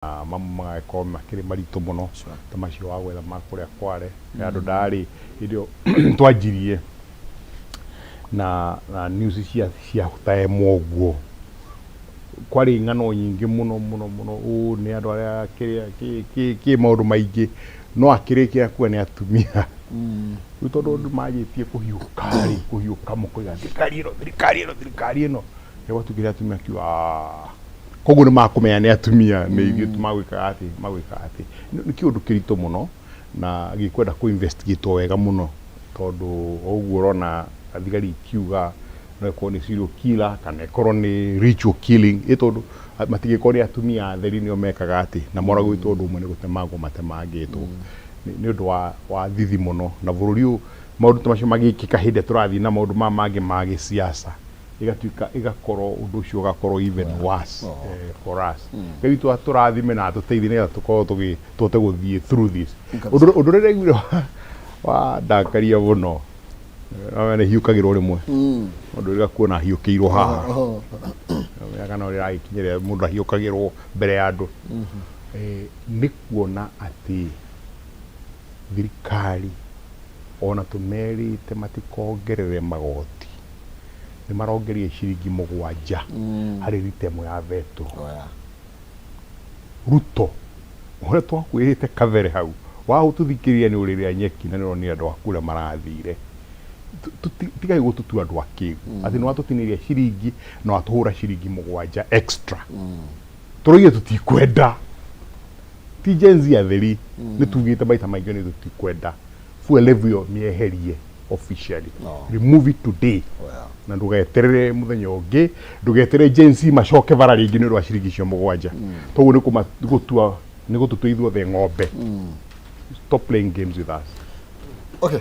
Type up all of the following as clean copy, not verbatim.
Mamwe magagĩkorwo makĩrĩ maritũ mũno ta macio wa gwetha ma kũrĩa Kware. He handũ ndarĩ hĩndĩ ĩyo twanjirie na news cia ta ĩmwe ũguo, kwarĩ ng'ano nyingĩ mũno mũno mũno, ũũ nĩ andũ arĩa kĩrĩa kĩ kĩ kĩ maũndũ maingĩ, no akĩrĩkia kuga nĩ atumia. Rĩu tondũ andũ manjĩtie kũhiũka rĩ, kũhiũka mũkoiga thirikari ĩno, thirikari ĩno, thirikari ĩno, rĩrĩa gwatuĩkire atumia akiuga aah, koguo nĩ makũmenya nĩ atumia nĩ ithuĩ magwĩkaga atĩ, magwĩkaga atĩ. Nĩ kĩũndũ kĩritũ mũno na gĩkwenda kũ investigate wo wega mũno tondũ o ũguo ũrona thigari ikiuga no ĩkorwo nĩ serial killer kana ĩkorwo nĩ ritual killing, ĩ tondũ matingĩkorwo nĩ atumia atheri nĩo mekaga atĩ na moragĩtwo ũndũ ũmwe nĩ gũtemangwo matemangĩtwo. Nĩ ũndũ wa thithi mũno na bũrũri ũyũ maũndũ ta macio magĩkĩka hĩndĩ ĩrĩa tũrathiĩ na maũndũ maya mangĩ ma gĩsiasa ĩgatuĩka ĩgakorwo ũndũ ũcio ũgakorwo even worse for us. Ngai witũ atũrathime na atũteithie nĩgetha tũkorwo tũgĩ tũhote gũthiĩ through this. Ũndũ ũndũ ũrĩa ndaiguire wandakaria mũno, nĩ hiũkagĩrwo rĩmwe, ũndũ ũrĩa kuona hiũkĩirwo haha, mĩaka no ĩragĩkinyĩrĩra mũndũ ahiũkagĩrwo mbere ya andũ, nĩ kuona atĩ thirikari ona tũmerĩte matikongerere magoti, nĩ marongereire ciringi 7 harĩ rita ĩmwe ya betũrũ. Ruto, ũrĩa twakwĩrĩte kabere hau, wagũtũthikĩrĩria nĩ ũrĩrĩa nyeki na nĩ ũronire andũ aku ũrĩa marathire. Tigai gũtũtua andũ akĩgu. Atĩ nĩ watũtinĩria ciringi na watũhũra ciringi 7 extra. Tũroigire tũtikwenda. Ti Gen Z atheri, nĩ tugĩte maita maingĩ nĩ tũtikwenda. Fuel levy ĩyo mĩeherie officially. Remove it today. Na ndũgeterere mũthenya ũngĩ, ndũgeterere Gen Z macoke bara rĩngĩ nĩ ũndũ wa ciringi icio 7. Toguo nĩ gũtua nĩ gũtũtua ithuothe ng'ombe. Stop playing games with us. Okay.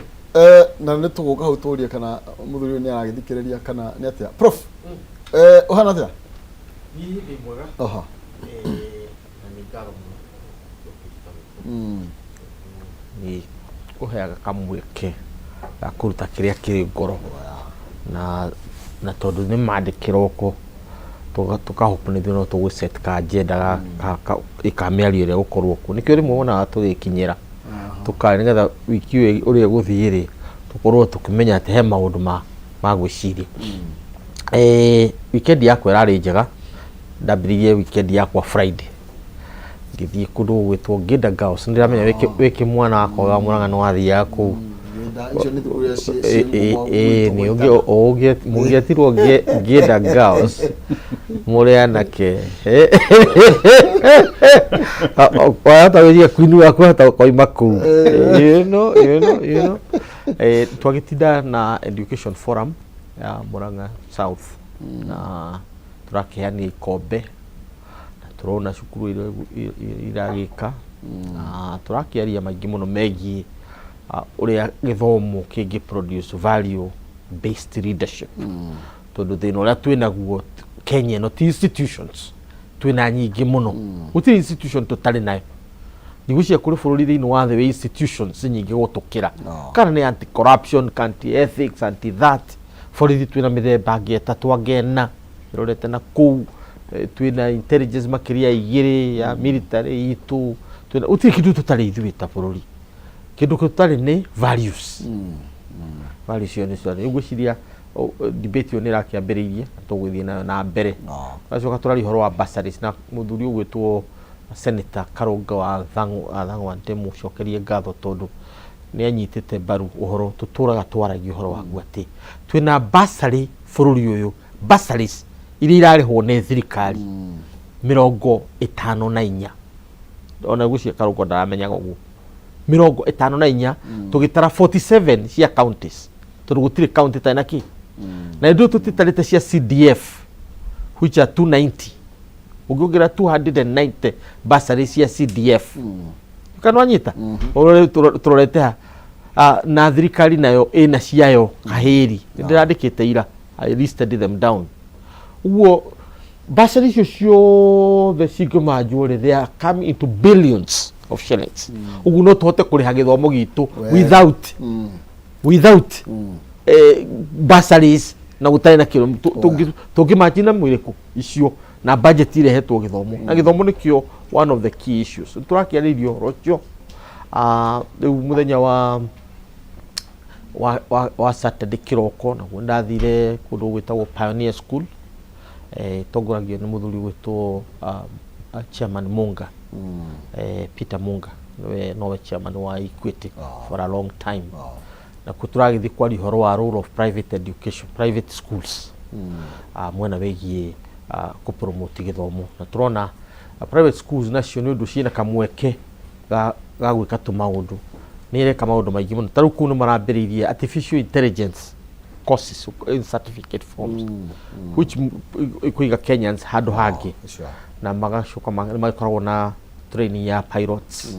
Na nĩ tũgũka hau tũrie kana mũthuri ũyũ nĩ aragĩthikĩrĩria kana nĩ atĩa. Prof, ũhana atĩa? Niĩ ndĩ mwega. Oho. Na nĩ ngatho mũno gũkĩnjĩta gũkũ. Nĩ kũheaga kamweke ga kũruta kĩrĩa kĩrĩ ngoro na tondũ nĩ mandĩ kĩroko tũkahope nĩ ithuĩ no tũgũ set ka agenda ka mĩario ĩrĩa ĩgũkorwo kuo. Nĩkĩo rĩmwe wonaga tũgĩkinyĩra tũkaria nĩgetha wiki ĩyo ũrĩa ĩgũthiĩ rĩ, tũkorwo tũkĩmenya atĩ he maũndũ ma gwĩciria. Weekend yakwa ĩrarĩ njega, ndambĩrĩirie weekend yakwa Friday ngĩthiĩ kũndũ gũgwĩtwo Ngĩnda Girls. Nĩ ndĩramenya wĩ kĩmwana wakwa wa Mũrang'a nĩ wathiaga kũu. Icio nĩ thukuru iria ciĩ ngumo gwitũ. Mũngĩetirwo Ngĩnda Girls mũrĩ anake, wahota gwĩciria queen waku ahota koima kũu. Twagĩtinda na education forum ya Mũrang'a South na tũrakĩheanire ikombe na tũrona cukuru iria iragĩka na tũrakĩaria maingĩ mũno megiĩ ũrĩa gĩthomo kĩngĩ produce value based leadership, tondũ thĩna ũrĩa twĩnaguo Kenya ĩno ti institutions twĩna nyingĩ mũno, gũtirĩ institution tũtarĩ nayo. Ndigwĩciria kũrĩ bũrũri thĩinĩ wa thĩ wĩ institutions nyingĩ gũtũkĩra, kana nĩ anti corruption, anti ethics, anti that. Borithi twĩna mĩthemba angĩ ĩtatũ, angĩ ĩna ĩrorete na kũu, twĩna intelligence makĩria ya igĩrĩ ya military itũ, twĩna gũtirĩ kĩndũ tũtarĩ ithuĩ ta bũrũri. Kĩndũ tũtarĩ nĩ values. Values icio nĩcio rĩu ngwĩciria debate ĩyo nĩ ĩrakĩambĩrĩirie na tũgũthiĩ nayo na mbere. Tũracoka tũraria ũhoro wa bursaries na mũthuri ũgwĩtwo Senator Karũnga wa Thang'wa, ndĩmũcokerie ngatho tondũ nĩ anyitĩte mbaru ũhoro tũtũraga twaragia ũhoro waguo atĩ twĩna bursary bũrũri ũyũ, bursaries iria irarĩhwo nĩ thirikari 54. Ona ngwĩciria Karũnga ndaramenyaga ũguo, 54, tũgĩtara 47 cia counties, tondũ gũtirĩ county ĩtarĩ na kĩ na ithuĩ tũtitarĩte cia CDF, which are 290. Ũngĩongerera 290 bursary cia CDF, kana wanyita ũrore tũrorete ha. Na thirikari nayo ĩna ciayo kahĩri ndĩrandĩkĩte ira, I listed them down. Ũguo bursary icio ciothe cingĩmanjwo rĩ, they are coming into billions of shillings. Ũguo no tũhote kũrĩha gĩthomo gitũ without bursaries na gũtarĩ na kĩro tũngĩmanji na mwĩrĩkũ icio. Na budget irehetwo gĩthomo, na gĩthomo nĩkĩo one of the key issues. Tũrakĩarĩria ũhoro ũcio. Rĩu mũthenya wa Saturday kĩroko naguo ndathire kũndũ gwĩtagwo Pioneer School, ĩtongoragio nĩ mũthuri gwĩtwo Chairman Munga, Peter Munga, nĩwe nowe chairman wa Equity for a long time. Nakuo tũragĩthiĩ kwaria ũhoro wa role of private education, private schools, mwena wĩgiĩ kũpromote gĩthomo. Na tũrona private schools nacio nĩ ũndũ ciĩna kamweke ga gwĩka tũmaũndũ, nĩ ireka maũndũ maingĩ mũno. Ta rĩu kũu nĩ marambĩrĩirie artificial intelligence courses in certificate forms, which ĩkũiga Kenyans handũ hangĩ. Na magacoka nĩ magĩkoragwo na training ya pilots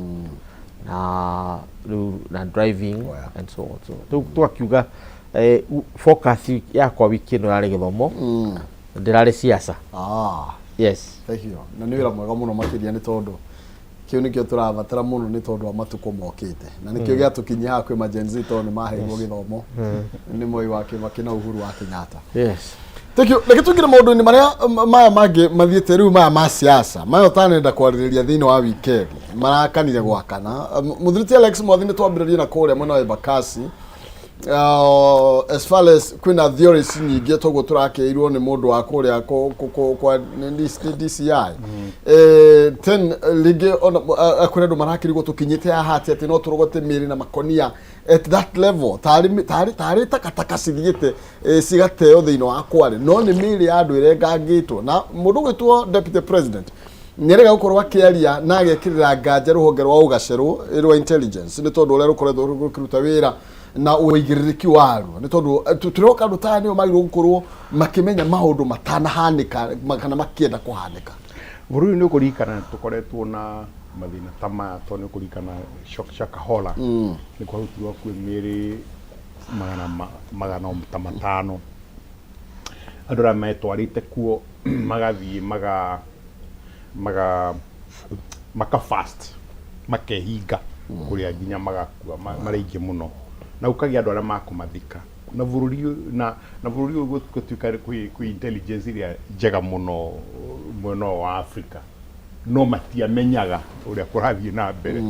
na rĩu na driving and so on. So rĩu tũgakiuga focus yakwa wiki ĩno yarĩ gĩthomo, ndĩrarĩ siasa. Yes. Thank you. Na nĩ wĩra mwega mũno makĩria, nĩ tondũ kĩu nĩkĩo tũrabatara mũno, nĩ tondũ wa matukũ mokĩte, na nĩkĩo gĩatũkinyia haha kwĩ ma Gen Z, tondũ nĩ maheirwo gĩthomo nĩ Mwai wa Kibaki na Uhuru wa Kenyatta. Thank you. Reke tũingĩre maũndũ-inĩ marĩa maya mangĩ mathiĩte rĩu, maya ma siasa maya ũtanenda kwarĩrĩria thĩinĩ wa weekend marakanire gwakana. Mũthuri ti Alex Mwathi, nĩ twambĩrĩrie na kũrĩa mwena wa Embakasi. As far as kwĩna theories nyingĩ, toguo tũrakĩirwo nĩ mũndũ wa kũrĩa kwa nĩ DCI. Ten rĩngĩ ona kwĩna andũ marakĩrigwo tũkinyĩte haha atĩ no tũrogote mĩrĩ na makonia at that level, tarĩ takataka cithiĩte cigateo thĩinĩ wa kware, no nĩ mĩrĩ ya andũ ĩrengangĩtwo. Na mũndũ gwĩtwo deputy president nĩarega gũkorwo akĩaria na agekĩrĩra nganja rũhonge rwa ũgacerũ rwa intelligence, nĩ tondũ ũrĩa rũkoretwo rũkĩruta wĩra na ũigĩrĩrĩki waruo, nĩ tondũ tũroka andũ ta aya nĩo magĩrĩirwo gũkorwo makĩmenya maũndũ matanahanĩka kana makĩenda kũhanĩka. Bũrũri, nĩ ũkũririkana tũkoretwo na mathĩna ta maya, tondũ nĩ ũkũririkana Shakahola nĩ kwarutirwo hakuhĩ mĩrĩ magana ta 5, andũ arĩa metwarĩte kuo magathiĩ maga maka fast, makehinga kũrĩa nginya magakua marĩ aingĩ mũno, na gũkagĩa andũ arĩa makũmathika. Na bũrũri na bũrũri ũyũ gũtuĩka kwĩ intelligence ĩrĩa njega mũno mwena ũyũ wa Africa, no matiamenyaga ũrĩa kũrathiĩ na mbere.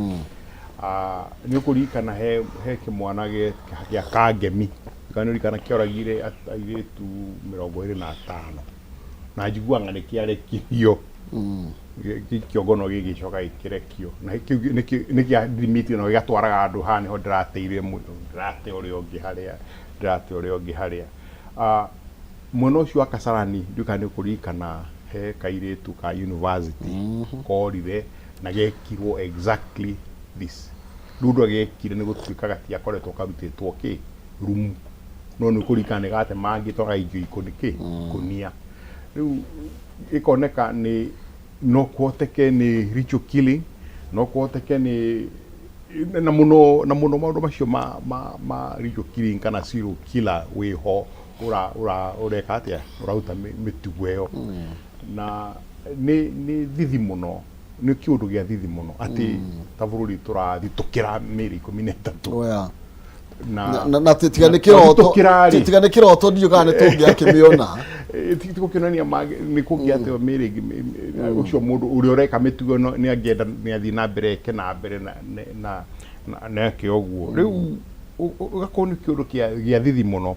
Nĩ ũkũririkana he kĩmwana gĩa Kangemi, kana nĩ ũririkana kĩoragire airĩtu 25, na njiguaga nĩ kĩarekirio kĩongono, gĩgĩcoka gĩkĩrekio, na kĩu nĩ kĩathimĩtio na gĩgatwaraga andũ haha nĩho ndĩrateire, ndĩrate ũrĩa ũngĩ harĩa, ndĩrate ũrĩa ũngĩ harĩa. Mwena ũcio wa Kasarani, ndiũĩ kana nĩ ũkũririkana he kairĩtu ka university korire na gekirwo exactly this. Rĩu ũndũ gekire nĩ gũtuĩka gatiakoretwo karutĩtwo kĩ rumu, no nĩ ũkũririkana nĩ gatemangĩtwo gagaikio ikũni kĩ ikũnia. Rĩu ĩkoneka nĩ no kũhoteke nĩ ritual killing, no kũhoteke nĩ na mũno na mũno maũndũ macio ma ritual killing kana serial killer wĩho ũra ũra ũreka atĩa, ũraruta mĩtugo ĩyo. Na nĩ thithi mũno, nĩ kĩũndũ gĩa thithi mũno atĩ ta bũrũri tũrathitũkĩra mĩrĩ 13. Na Na tiga nĩ kĩroto twathitũkĩra rĩ, tiga nĩ kĩroto, ndiũ kana nĩ tũngĩakĩmĩona. Ti gũkĩonania nĩ kũngĩateo mĩrĩ ĩngĩ, ũcio mũndũ ũrĩa ũreka mĩtugo ĩno nĩ angĩenda nĩ athiĩ na mbere eke na mbere na eke ũguo. Rĩu ũgakorwo nĩ kĩũndũ gĩa thithi mũno,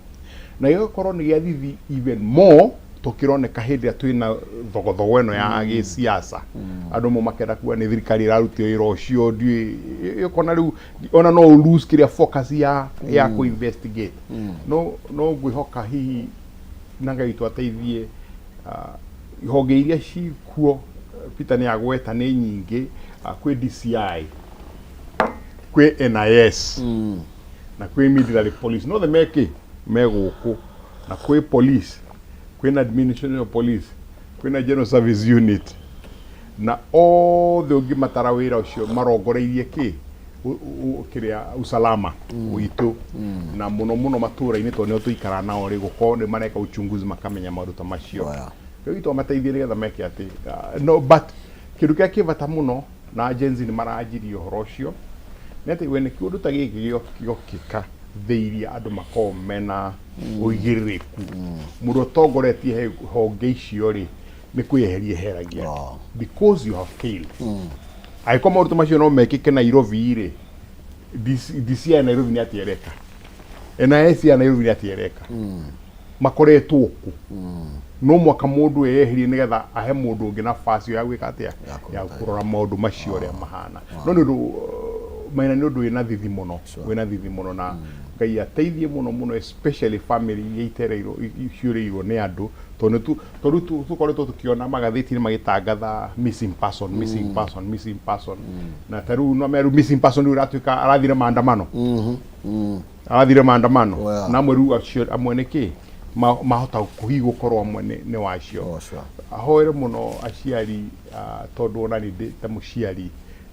na gĩgakorwo nĩ gĩa thithi even more tũkĩroneka hĩndĩ ĩrĩa twĩna thogothogo ĩno ya gĩsiasa, andũ amwe makenda kuga nĩ thirikari ĩraruta wĩra ũcio. Ndiũĩ, ũkona rĩu ona no ũ lose kĩrĩa focus ya kũ investigate. No ngwĩhoka hihi na Ngai witũ ateithie honge iria cikuo. Peter nĩ agweta nĩ nyingĩ, kwĩ DCI, kwĩ NIS, na kwĩ military police, no the mekĩ me gũkũ, na kwĩ police, kwĩna administration of police, kwĩna general service unit, na othe ũngĩmatara wĩra ũcio marongoreirie kĩ kĩrĩa usalama witũ, na mũno mũno matũra-inĩ, tondũ nĩo tũikaraga nao rĩ, gũkorwo nĩ mareka uchunguzi makamenya maũndũ ta macio. Rĩu itũ amateithie nĩgetha meke atĩ no, but kĩndũ kĩrĩa kĩ bata mũno na Gen Z nĩ maranjirie ũhoro ũcio nĩ atĩ we nĩ kĩũndũ ta gĩkĩ gĩokĩka thĩ iria andũ makoragwo mena ũigĩrĩrĩku, mũndũ ũtongoretie he honge icio rĩ, Nĩ kwĩyeheria eheragia because you have failed. Angĩkorwo maũndũ ta macio no mekĩke Nairobi rĩ, DC ya Nairobi nĩ atĩa ĩreka? NIS ya Nairobi nĩ atĩa ĩreka? Makoretwo kũ? No mwaka mũndũ eyeherie nĩgetha ahe mũndũ ũngĩ nafasi ĩyo ya gwĩka atĩa? Ya kũrora maũndũ macio ũrĩa mahana. No nĩ ũndũ Maina, nĩ ũndũ wĩna thithi mũno, wĩna thithi mũno, na Ngai ateithie mũno mũno, especially family iria itereirwo, ciũrĩirwo nĩ andũ, tondũ tondũ tũkoretwo tũkĩona magathĩti-inĩ magĩtangatha missing person, missing person, missing person. Na ta rĩu no meru missing person rĩu ĩratuĩka arathire maandamano, arathire maandamano. Na amwe rĩu acio amwe nĩ kĩ mahota hihi gũkorwo amwe nĩ wacio. Oh, sure. Ahoere mũno aciari, tondũ ona niĩ ndĩ ta mũciari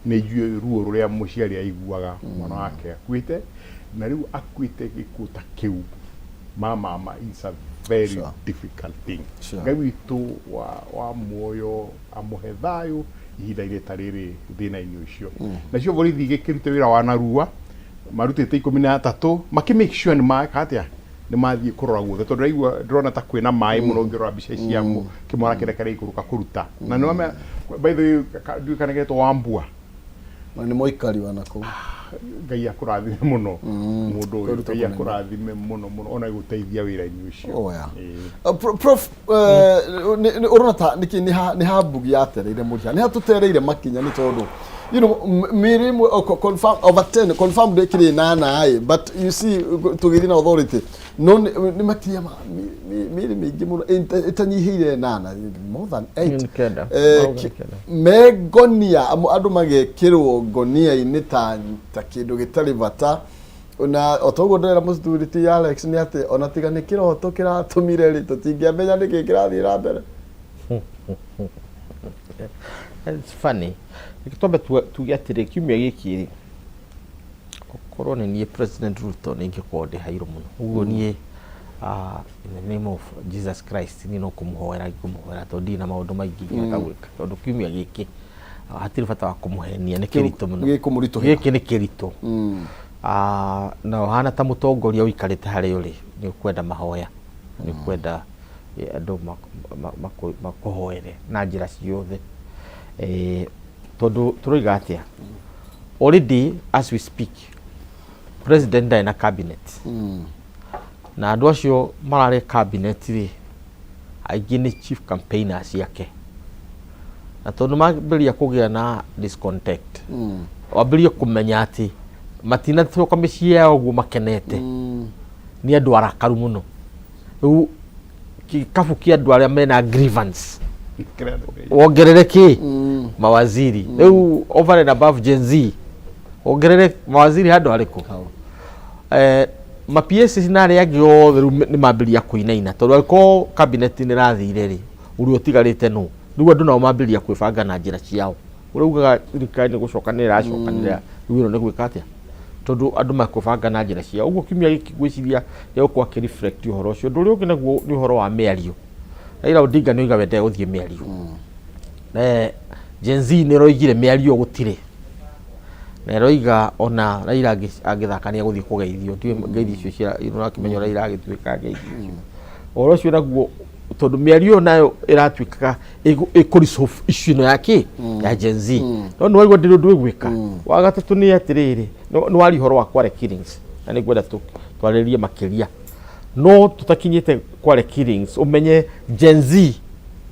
nĩ njũĩ ruo rũrĩa mũciari aiguaga mwana wake akuĩte, na rĩu akuĩte gĩkuũ ta kĩu mama is a very difficult thing. Ngai witũ wa muoyo amũhe thayũ ihinda-inĩ ta rĩrĩ thĩna-inĩ ũcio. Nacio borithi igĩkĩrute wĩra wa narua, marutĩte 13 makĩ make sure nĩ meka atĩa, nĩ mathiĩ kũrora guothe, tondũ ndĩraigua ndĩrona ta kwĩna maĩ mũno. Ũngĩrora mbica cia kĩmwana kĩrĩa kĩraikũrũka kũruta na nĩ wame, by the way, ndiũĩ kana getwo Wambua. Na nĩ mũikari wa nakũu. Ngai akũrathime mũno mũndũ ũyũ. Kwĩruta Ngai kũnene. Akũrathime mũno mũno ona gũteithia wĩra-inĩ ũcio. Oh, yeah. Ĩĩ. Prof, ũrona ta nĩkĩ nĩ ha mbugi yatereire mũriha, nĩ hatũtereire makinya, nĩ tondũ mĩĩrĩ ĩmwe, oh, confirm over 10 confirmed ĩkĩrĩ nana ĩ, but you see tũgĩthiĩ na authority no nĩ makĩria ma mĩĩrĩ mĩingĩ mũno ĩtanyihĩire nana, more than 8. Nĩ 9. Eh, More than 9. Me ngonia andũ magekĩrwo ngonia-inĩ ta kĩndũ gĩtarĩ bata, na o ta ũguo ndĩrera mũthuri ti Alex nĩ atĩ ona tiga nĩ kĩroto kĩratũmire rĩ, tũtingĩamenya nĩkĩ kĩrathiĩ na mbere. It's funny. Reke twambe tuge atĩrĩ, kiumia gĩkĩ rĩ, okorwo nĩ niĩ President Ruto nĩ ingĩkorwo ndĩ hairũ mũno ũguo. Niĩ, in the name of Jesus Christ, niĩ no kũmũhoera ingĩmũhoera, tondũ ndirĩ na maũndũ maingĩ ingĩhota gwĩka, tondũ kiumia gĩkĩ, hatirĩ bata wa kũmũhenia, nĩ kĩritũ mũno. Gĩkũmũritũhĩra. Gĩkĩ nĩ kĩritũ. Na ũhana ta mũtongoria ũikarĩte harĩa ũrĩ, nĩ ũkwenda mahoya, nĩ ũkwenda andũ makũhoere na njĩra ciothe. Tondũ tũroiga atĩa, already as we speak president ndarĩ na cabinet, na andũ acio mararĩ cabinet rĩ, aingĩ nĩ chief campaigners ciake, na tondũ mambĩrĩria kũgĩa na discontent, wambĩrĩrie kũmenya atĩ matinacoka mĩciĩ yao ũguo makenete, nĩ andũ arakaru mũno. Rĩu gĩkabu kĩa andũ arĩa mena grievance wongerere kĩ mawaziri rĩu over and above Gen Z, wongerere mawaziri handũ harĩkũ? Hau. Ma PS na arĩa angĩ othe rĩu nĩ mambĩrĩria kũinaina, tondũ angĩkorwo cabinet nĩ ĩrathire rĩ, ũrĩa ũtigarĩte nũ? Rĩu andũ nao mambĩrĩria kwĩbanga na njĩra ciao. Ũrĩa ugaga thirikari nĩ gũcokanĩrĩra ĩracokanĩrĩra, rĩu ĩno nĩ gwĩka atĩa, tondũ andũ makwĩbanga na njĩra ciao. Ũguo kiumia gĩkĩ ngwĩciria nĩgũkorwo akĩ reflect ũhoro ũcio. Ũndũ ũrĩa ũngĩ naguo nĩ ũhoro wa mĩario. Raila Odinga nĩ oiga we ndegũthiĩ mĩario. Gen Z nĩ ĩroigire mĩario gũtirĩ, na ĩroiga ona Raila angĩthaka nĩ egũthiĩ kũgeithio. Ndiũĩ ngeithi icio cia ũrakĩmenya Raila agĩtuĩka ngeithi icio, ũhoro ũcio naguo, tondũ mĩario ĩyo nayo ĩratuĩkaga ĩkũ resolve issue ĩno ya kĩ ya Gen Z. No nĩ waigua ndĩrĩ ũndũ ĩgwĩka. Wa gatatũ nĩ atĩrĩrĩ, nĩ waria ũhoro wa Kware killings, na nĩ ngwenda twarĩrĩrie makĩria, no tũtakinyĩte Kware killings, ũmenye Gen Z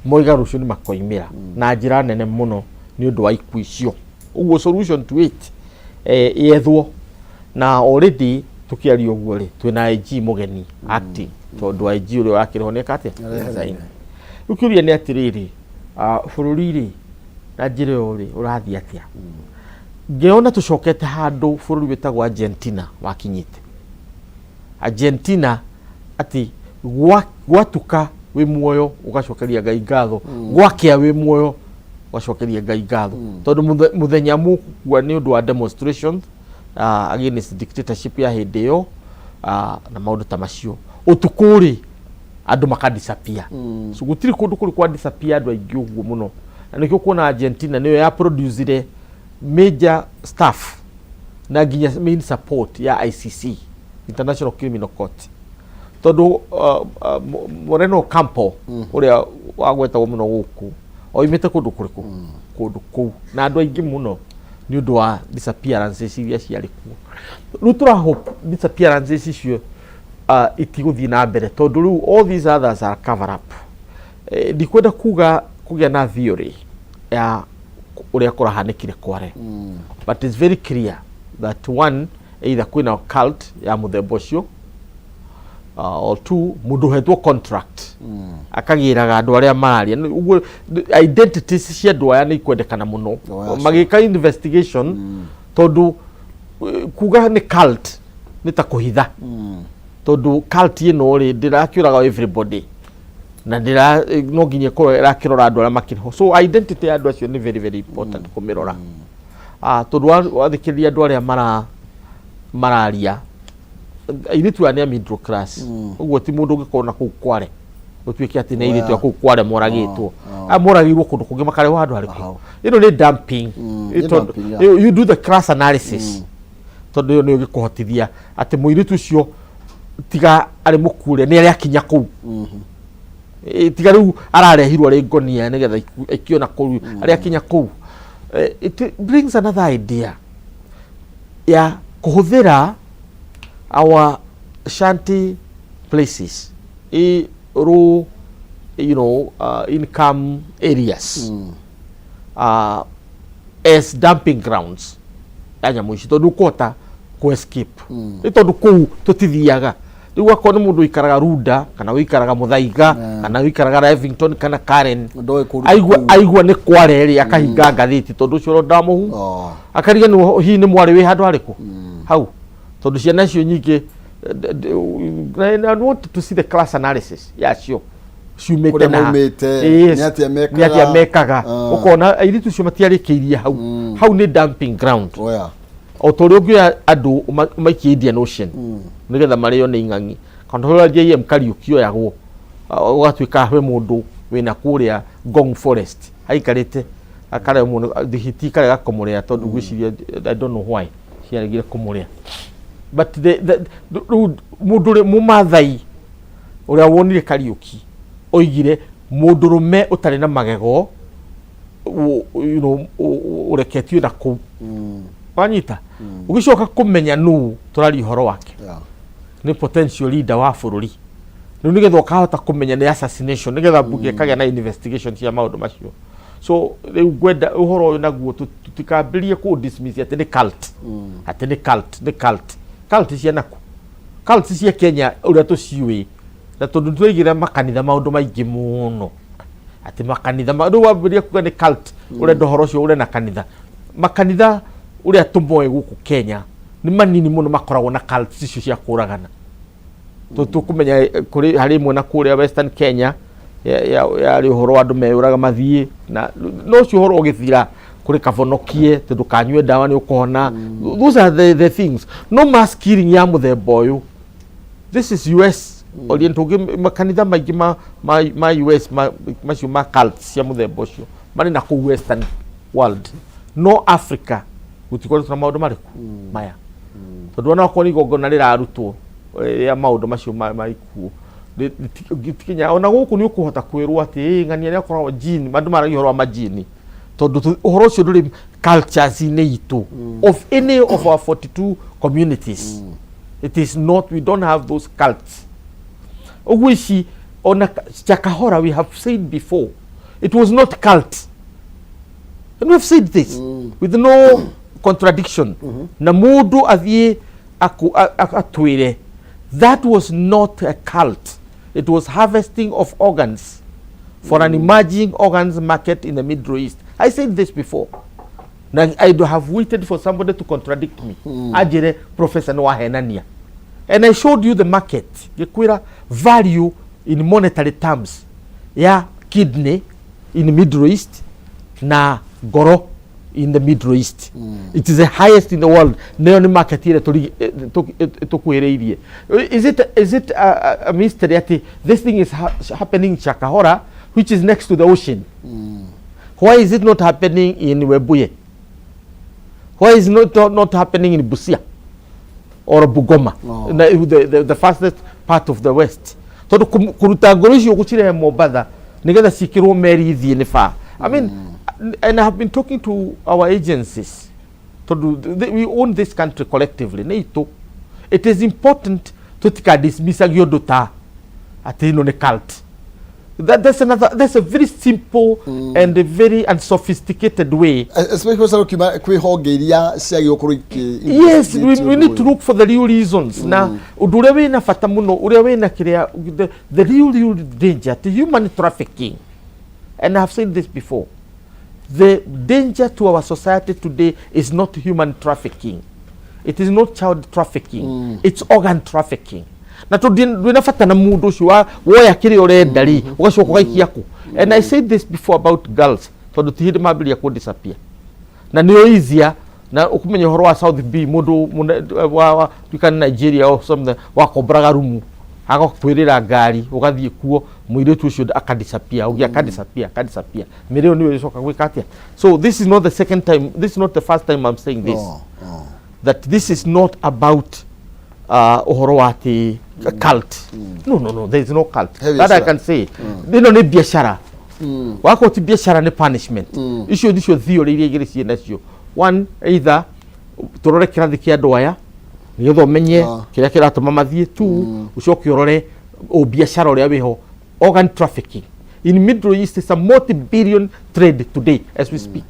moiga rũciũ nĩ makoimĩra na njĩra nene mũno nĩ ũndũ wa ikuũ icio. Ũguo solution to it yethwo, na already tũkĩaria ũguo rĩ, twĩna IG mũgeni acting, tondũ IG ũrĩa wakĩrĩho nĩ eka atĩa? Resign. Rĩu kĩũria nĩ atĩrĩrĩ, bũrũri rĩ, na njĩra ĩyo rĩ, ũrathiĩ atĩa? Ngĩona tũcokete handũ bũrũri wĩtagwo Argentina wakinyĩte. Argentina atĩ gwatuka wĩ muoyo ũgacokeria Ngai ngatho, gwakĩa wĩ muoyo ũgacokeria Ngai ngatho, tondũ mũthenya mũgũkua nĩ ũndũ wa demonstrations against dictatorship ya hĩndĩ ĩyo, na maũndũ ta macio. Ũtukũ rĩ, andũ maka disappear. So gũtirĩ kũndũ kũrĩ kwa disappear andũ aingĩ ũguo mũno, na nĩkĩo kuona Argentina nĩyo ya producire major staff na nginya main support ya ICC, International Criminal Court. Tondũ Moreno Campo ũrĩa wagwetagwo mũno gũkũ oimĩte kũndũ kũrĩkũ? Kũndũ kũu na andũ aingĩ mũno nĩ ũndũ wa disappearances iria ciarĩ kuo. Rĩu tũra hope disappearances icio itigũthiĩ na mbere, tondũ rĩu all these others are cover up. Ndikwenda kuga kũgĩa na theory ya ũrĩa kũrahanĩkire Kware, but it's very clear that one, either kwĩna cult ya mũthemba ũcio, or two, mũndũ ũhetwo contract akagĩraga andũ arĩa mararia. Ũguo identities cia andũ aya nĩ ikwendekana mũno Oh, yeah, magĩka investigation, tondũ kuga nĩ cult nĩ ta kũhitha, tondũ cult ĩno rĩ ndĩrakĩũraga everybody na ndĩra no nginya ĩkorwo ĩrakĩrora andũ arĩa makĩrĩ ho. So identity ya andũ acio nĩ very very important kũmĩrora. Tondũ wathikĩrĩria andũ arĩa mararia, airĩtu aya nĩ a middle class. Ũguo ti mũndũ ũngĩkorwo na kũu Kware gũtuĩke atĩ nĩ airĩtu a kũu Kware moragĩtwo. Aya moragĩirwo kũndũ kũngĩ, makarehwo handũ harĩkũ? Hau. Ĩno nĩ dumping. Nĩ dumping, yeah. You do the class analysis, tondũ ĩyo nĩyo ĩgĩkũhotithia atĩ mũirĩtu ũcio tiga arĩ mũkure nĩ arĩ akinya kũu. Tiga rĩu ararehirwo arĩ ngonia nĩgetha aikio na kũu arĩ akinya kũu. It brings another idea ya kũhũthĩra our shanty places i low income areas as dumping grounds ya nyamũ ici, tondũ ũkũhota kũ escape nĩ tondũ kũu tũtithiaga. Rĩu akorwo nĩ mũndũ ũikaraga Runda kana ũikaraga Mũthaiga kana ũikaraga Lavington kana Karen, Ndoĩ kũndũ aigua kũu. Aigua nĩ Kware rĩ, akahinga ngathĩti, tondũ ũcio ũronda mũhu akariganĩrwo hihi nĩ mwarĩ wĩ handũ harĩkũ hau, tondũ ciana icio nyingĩ and I want to see the class analysis yacio ciumĩte Kũrĩa na maumĩte, Yes. nĩ atĩa mekaga. Nĩ atĩa mekaga. Ũkona airĩtu icio matiarĩkĩirie hau. Hau nĩ dumping ground. Oh, yeah. O ta ũrĩa ũngĩoya andũ ũmaikie Indian Ocean nĩgetha marĩo nĩ ing'ang'i, kana ũrĩa JM Kariuki oyagwo ũgatuĩka he mũndũ wĩna kũrĩa Ngong Forest aikarĩte akaremwo hiti ikarega kũmũrĩa, tondũ ngwĩciria, I don't know why ciaregire kũmũrĩa, but rĩu mũndũ ũrĩa mũmathai ũrĩa wonire Kariuki oigire mũndũrũme ũtarĩ na magego ũreketio na kũu wanyita ũgĩcoka kũmenya nũ tũraria ũhoro wake nĩ potential leader wa bũrũri. Rĩu nĩgetha ũkahota kũmenya nĩ assassination, nĩgetha mbunge ĩkagĩa na investigation cia maũndũ macio. So rĩu ngwenda ũhoro ũyũ naguo tũtikambĩrĩrie kũ dismiss atĩ nĩ cult, atĩ nĩ cult, nĩ cult. Cult cia naku? Cult cia Kenya ũrĩa tũciũĩ, na tondũ tũraigĩra makanitha maũndũ maingĩ mũno atĩ makanitha rĩu wambĩrĩria kuga nĩ cult, ũrenda ũhoro ũcio ũre na kanitha. Makanitha ũrĩa tũmoĩ gũkũ Kenya nĩ manini mũno makoragwo na cult icio cia kũragana. Tũkũmenya kũrĩ harĩ ĩmwe na kũrĩa Western Kenya yarĩ ũhoro wa andũ meyũraga mathiĩ na no ũcio ũhoro ũgĩthira kũrĩ kavonokie tondũ kanyue ndawa nĩ ũkũhona. Those are the things. No mass killing ya mũthemba ũyũ, this is US orient. Ũngĩ makanitha maingĩ ma US macio ma cults cia mũthemba ũcio marĩ na kũu Western world, no Africa gũtikoretwo na maũndũ marĩkũ maya, tondũ ona okorwo nĩ igongona rĩrarutwo rĩa maũndũ macio ma ikuũ gĩtikinya ona gũkũ. Nĩ ũkũhota kwĩrwo atĩ ĩ ng'ania nĩ akoragwo jini, andũ maragia ũhoro wa majini, tondũ ũhoro ũcio ndũrĩ cultures-inĩ itũ of any of our 42 communities. It is not, we don't have those cults. Ũguo ici ona Chakahora, we have said before it was not cult, and we have said this with no contradiction, na mũndũ athiĩ atwĩre that was not a cult. It was harvesting of organs for an emerging organs market in the Middle East. I said this before na I do have waited for somebody to contradict me, anjĩre professor nĩ wahenania, and I showed you the market, ngĩkwĩra value in monetary terms ya kidney in Middle East na ngoro in the Middle East. It is the highest in the world. Nayo nĩ market ĩrĩa tũkuhĩrĩirie. Is it a mystery atĩ this thing is happening in Shakahora, which is next to the ocean? Why is it not happening in Webuye? Why is it not happening in Busia or Bugoma? Oh. The fastest Part of the west, tondũ kũruta ngoro icio gũcirehe Mombatha nĩgetha ciĩkĩrwo meri ithiĩ nĩ far. I mean, and I have been talking to our agencies, tondũ we own this country collectively, nĩ itũ. It is important tũtikadismissagie ũndũ ta atĩ ĩno nĩ cult. That's a very simple and a very unsophisticated way. Especially ukiuma kwĩ honge iria ciagĩrĩirwo gũkorwo ikĩ Yes, we need to look for the real reasons. Na ũndũ ũrĩa wĩna bata mũno, ũrĩa wĩna kĩrĩa, the real danger to human trafficking, and I have said this before, the danger to our society today is not human trafficking, it is not child trafficking, it's organ trafficking. Na ndwĩna bata na mũndũ ũcio wa woya kĩrĩa ũrenda rĩ, ũgacoka ũgaikia kũ. And I said this before about girls, tondũ ti hĩndĩ mambĩrĩria kũ disappear na nĩo easier na ũkũmenya ũhoro wa South B, mũndũ wa tuĩka nĩ Nigeria or something, wakomboraga rumu agakwĩrĩra ngari ũgathiĩ kuo, mũirĩtu ũcio akadisappear, ũngĩ akadisappear, akadisappear, mĩrĩ ĩyo nĩyo ĩcoka gwĩka atĩa? So this is not the second time, this is not the first time I'm saying this, that this is not about ũhoro wa atĩ cult. No, no, no, there is no cult. He That I biacara. can say, ĩno nĩ biacara. Wakorwo ti biacara, nĩ punishment. Icio nicio theory iria igĩrĩ ciĩ nacio. One, either tũrore kĩrathi kĩa andũ aya nĩgetha ũmenye kĩrĩa kĩratũma mathiĩ. Two, ũcoke ũrore ũbiacara ũrĩa wĩho. Organ trafficking in Middle East is a multi-billion trade today as we speak.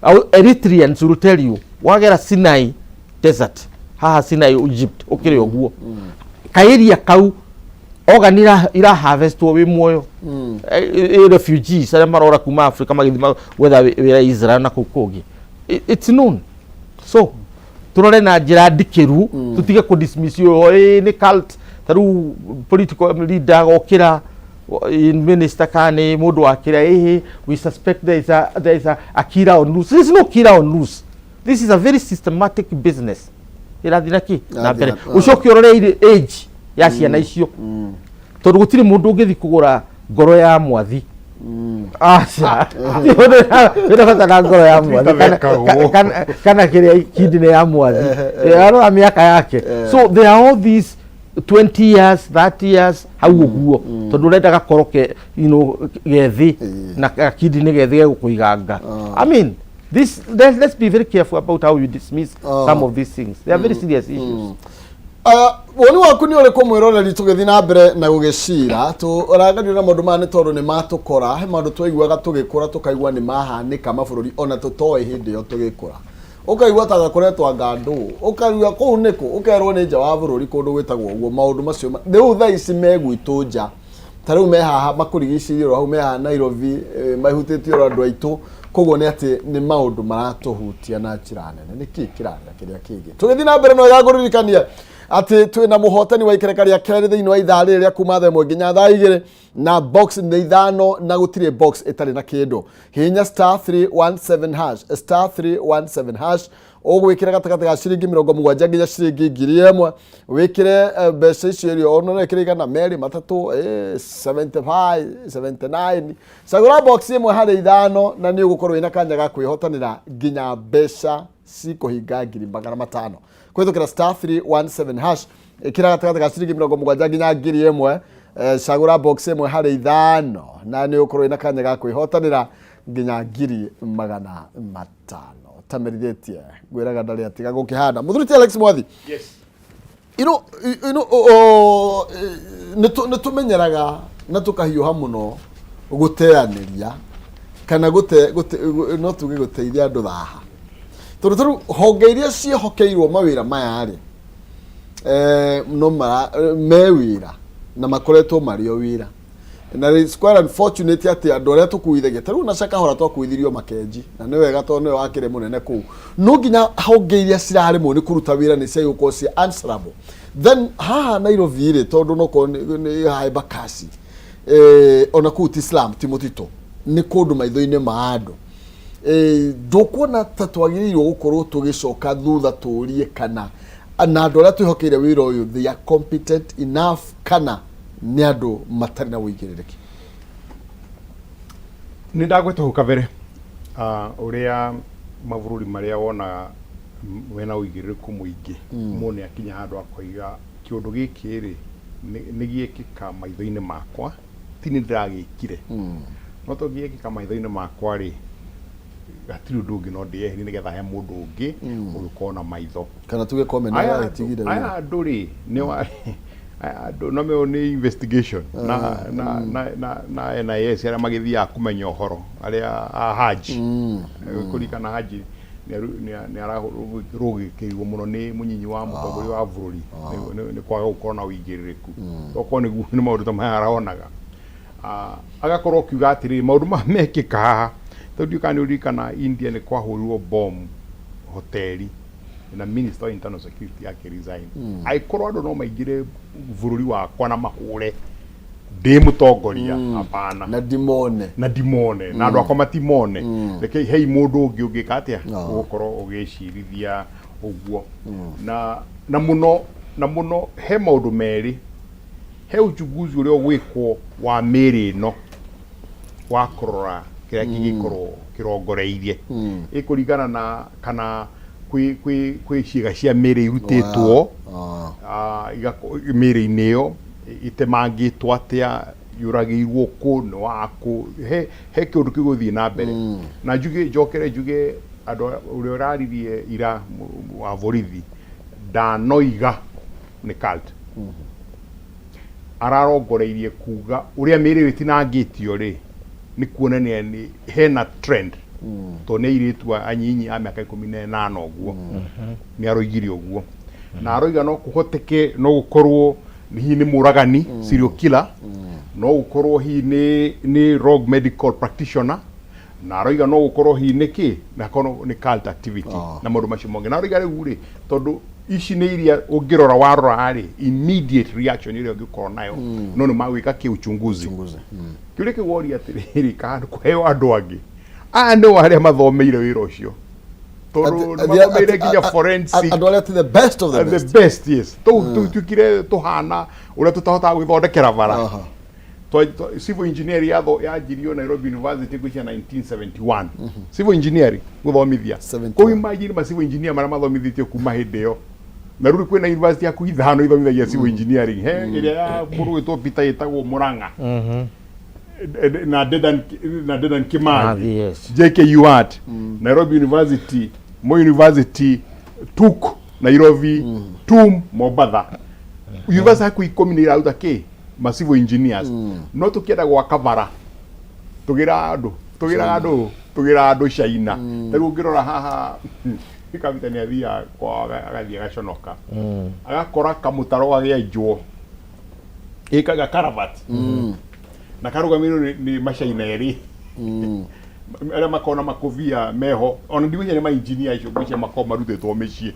Our Eritreans will tell you, wagera Sinai Desert haha, Sinai, Egypt, ũkĩrĩ ũguo kaĩria kau, organ ira harvestwo wĩ muoyo. Refugees arĩa marora kuma Africa magĩthiĩ gwetha wĩra Israel na kũu kũngĩ. It's known. So turore na njĩra ndikĩru, tũtige kũ dismiss ũyũ, ĩ nĩ cult. Ta rĩu political leader agokĩra in minister kana nĩ mũndũ wa kĩrĩa, ĩhĩ, we suspect there is a killer on loose. There is no killer on loose. This is a very systematic business ĩrathiĩ na kĩ na mbere. Ũcoke ũrore age ya ciana icio, tondũ gũtirĩ mũndũ ũngĩthiĩ kũgũra ngoro ya mwathi. Aca, wĩna bata na ngoro ya mwathi Ĩtathekagwo. kana kĩrĩa kidney ya mwathi? Arora mĩaka yake. So there are all these 20 years, 30 years, hau ũguo, tondũ ũrenda gakoro ke gethĩ na gakidney gethĩ gegũkũiganga. I mean, this let's be very careful about how you dismiss some of these things. They are very serious issues. Woni waku nĩ ũrĩkũ, mwĩroreri? Tũgĩthiĩ na mbere na gũgĩcira, tũrangario na maũndũ maya nĩ tondũ nĩ matũkora. He maũndũ twaiguaga tũgĩkũra, tũkaigua nĩ mahanĩka mabũrũri ona tũtoĩ hĩndĩ ĩyo tũgĩkũra. Ũkaigua ta gakoretwo anga ndũ, ũkaigua kũu nĩkũ, ũkerwo nĩ nja wa bũrũri kũndũ gwĩtagwo ũguo. Maũndũ macio rĩu thaa ici me gwitũ nja, ta rĩu me haha makũrigicĩirie oro hau, me haha Nairobi, mahutĩtie oro andũ aitũ. Koguo nĩ atĩ nĩ maũndũ maratũhutia na njĩra nene. Nĩ kĩĩ kĩrarĩa kĩrĩa kĩngĩ? Tũgĩthiĩ na mbere, no wega ngũririkania atĩ twĩna mũhotani wa ikereka rĩa kerĩ thĩinĩ wa ithaa rĩrĩ rĩa kuma thaa 1 nginya thaa 2, na box nĩ ithano na gũtirĩ box ĩtarĩ na kĩndũ. Hihinya *317#, *317#, ũgwĩkĩra gatagatĩ ga ciringi 70 nginya ciringi 1,000. Wĩkĩre mbeca icio irio ona no ĩkĩre 200, 3, 75, 79. Cagũra box ĩmwe harĩ ithano na nĩ ũgũkorwo wĩna kanya ga kwĩhotanĩra nginya mbeca cikũhinga 500,000 kũhĩtũkĩra *317#. Ĩkĩra gatagatĩ ga ciringi 70 nginya 1,000, cagũra box ĩmwe harĩ ithano na nĩ ũgũkorwo wĩna kanya ga kwĩhotanĩra nginya 500,000. Tamerithĩtie ngwĩraga ndarĩ atiga gũkĩhanda. Mũthuri ti Alex Mwathi. Yes. Nĩ tũmenyeraga na tũkahiũha mũno gũteanĩria kana gũte, gũte, no tuge gũteithia andũ thaha, tondũ tarĩu honge iria ciĩhokeirwo mawĩra maya rĩ, no mara me wĩra na makoretwo marĩ o wĩra, na it's quite unfortunate atĩ andũ arĩa tũkuithagia, ta rĩu na Shakahola twakuithirio Makenji, na nĩ wega tondũ nĩwe wakĩrĩ mũnene kũu. No nginya honge iria ciraremwo nĩ kũruta wĩra nĩ ciagĩrĩirwo gũkorwo ci answerable. Then haha Nairobi rĩ, tondũ nokorwo nĩ haha Embakasi, ona kũu ti slum, ti mũtitũ, nĩ kũndũ maitho-inĩ ma andũ. Ndũkuona ta twagĩrĩirwo gũkorwo tũgĩcoka thutha tũrie kana na andũ arĩa twĩhokeire wĩra ũyũ, they are competent enough, kana nĩ andũ matarĩ na ũigĩrĩrĩki? Nĩ ndagweta hau kabere ũrĩa mabũrũri marĩa wonaga mena ũigĩrĩrĩku mũingĩ, mũndũ nĩ akinya handũ akoiga kĩũndũ gĩkĩ rĩ Nĩ gĩekĩka maitho-inĩ makwa, ti nĩ ndĩragĩkire, no tondũ gĩekĩka maitho-inĩ makwa rĩ, hatirĩ ũndũ ũngĩ no ndĩyeherie nĩgetha he mũndũ ũngĩ ũgĩkorwo na maitho. Kana tuge Koome nĩ Aya aragĩtigire andũ aya wĩra. andũ rĩ, nĩ wa aya andũ no meo nĩ investigation na na na na na NIS arĩa magĩthiaga kũmenya ũhoro arĩa a Haji. Kũririkana Haji nĩ ararũgĩkĩirwo mũno nĩ mũnyinyi wa mũtongoria wa bũrũri nĩ kwaga gũkorwo na ũigĩrĩrĩku. Okorwo nĩguo nĩ maũndũ ta maya aronaga. Ah, agakorwo akiuga atĩrĩrĩ, maũndũ maya mekĩka haha, tondũ ndiũĩ kana nĩ ũririkana India nĩ kwahũrirwo bomu hoteri na minister wa internal security akĩ resign. Angĩkorwo andũ no maingĩre bũrũri wakwa na mahũre ndĩ mũtongoria, hapana. Na ndimone. Na ndimone na andũ akwa matimone, rekei hei mũndũ ũngĩ ũngĩka atĩa, ũgũkorwo ũgĩcirithia ũguo. Na mũno na mũno he maũndũ merĩ, he uchunguzi ũrĩa ũgwĩkwo wa mĩĩrĩ ĩno wa kũrora kĩrĩa kĩngĩkorwo kĩrongoreirie, ĩkũringana na kana kwĩ ciĩga cia mĩĩrĩ irutĩtwo mĩĩrĩ-inĩ ĩyo, itemangĩtwo atĩa, yũragĩirwo kũ, nĩ wakũ, he kĩũndũ kĩgũthiĩ na mbere. Na njuge, njokere njuge andũ ũrĩa ũraririe ira wa borithi ndanoiga nĩ cult, ararongoreirie kuga ũrĩa mĩĩrĩ ĩyo ĩtinangĩtio rĩ, nĩ kuonania nĩ hena trend, tondũ nĩ airĩtu anyinyi a mĩaka 18 ũguo. Nĩ aroigire ũguo na aroiga no kũhoteke no gũkorwo hihi nĩ mũragani, serial killer, no gũkorwo hihi nĩ rogue medical practitioner, na aroiga no gũkorwo hihi nĩ kĩ na korwo nĩ cult activity na maũndũ macio mangĩ. Na aroiga rĩu rĩ, tondũ ici nĩ iria ũngĩrora warora rĩ, immediate reaction ĩrĩa ũngĩkorwo nayo, no nĩ magwĩka kĩ uchunguzi. Uchunguzi. Kĩũria kĩu woria atĩrĩrĩ, kana kũheo andũ angĩ aya nĩo arĩa mathomeire wĩra ũcio, tondũ nĩ mathomeire nginya forensic. Andũ arĩa ti the best of the the best. Best, yes. Tũtuĩkire tũhana ũrĩa tũtahotaga gwĩthondekera bara. Civil engineering yanjirio Nairobi University ngwĩciria 1971, civil engineering gũthomithia. 71. Kũu imagine ma civil engineer marĩa mathomithĩtio kuma hĩndĩ ĩyo, na rĩu kwĩna university hakuhĩ ithano ithomithagia civil engineering. He ĩrĩa ya mũndũ gwĩtwo Peter ĩtagwo Murang'a na Dedan Kimathi. Kimathi, yes. JKUAT, Nairobi University, Moi University, TUK Nairobi, TUM Mombatha. University hakuhĩ 10 nĩ iraruta kĩ ma civil engineers, no tũkĩenda gwaka bara tũgĩra andũ China. Ta rĩu ũngĩrora haha, kabita nĩ athiaga kwao, agathiĩ agaconoka, agakora kamũtaro gagĩenjwo ĩkaga karabat na karũgamĩrĩrwo nĩ macaina erĩ arĩa makoragwo na makobia meho, ona ndigwĩciria nĩ mainjinia acio, ngwĩciria makoragwo marutĩtwo mĩciĩ,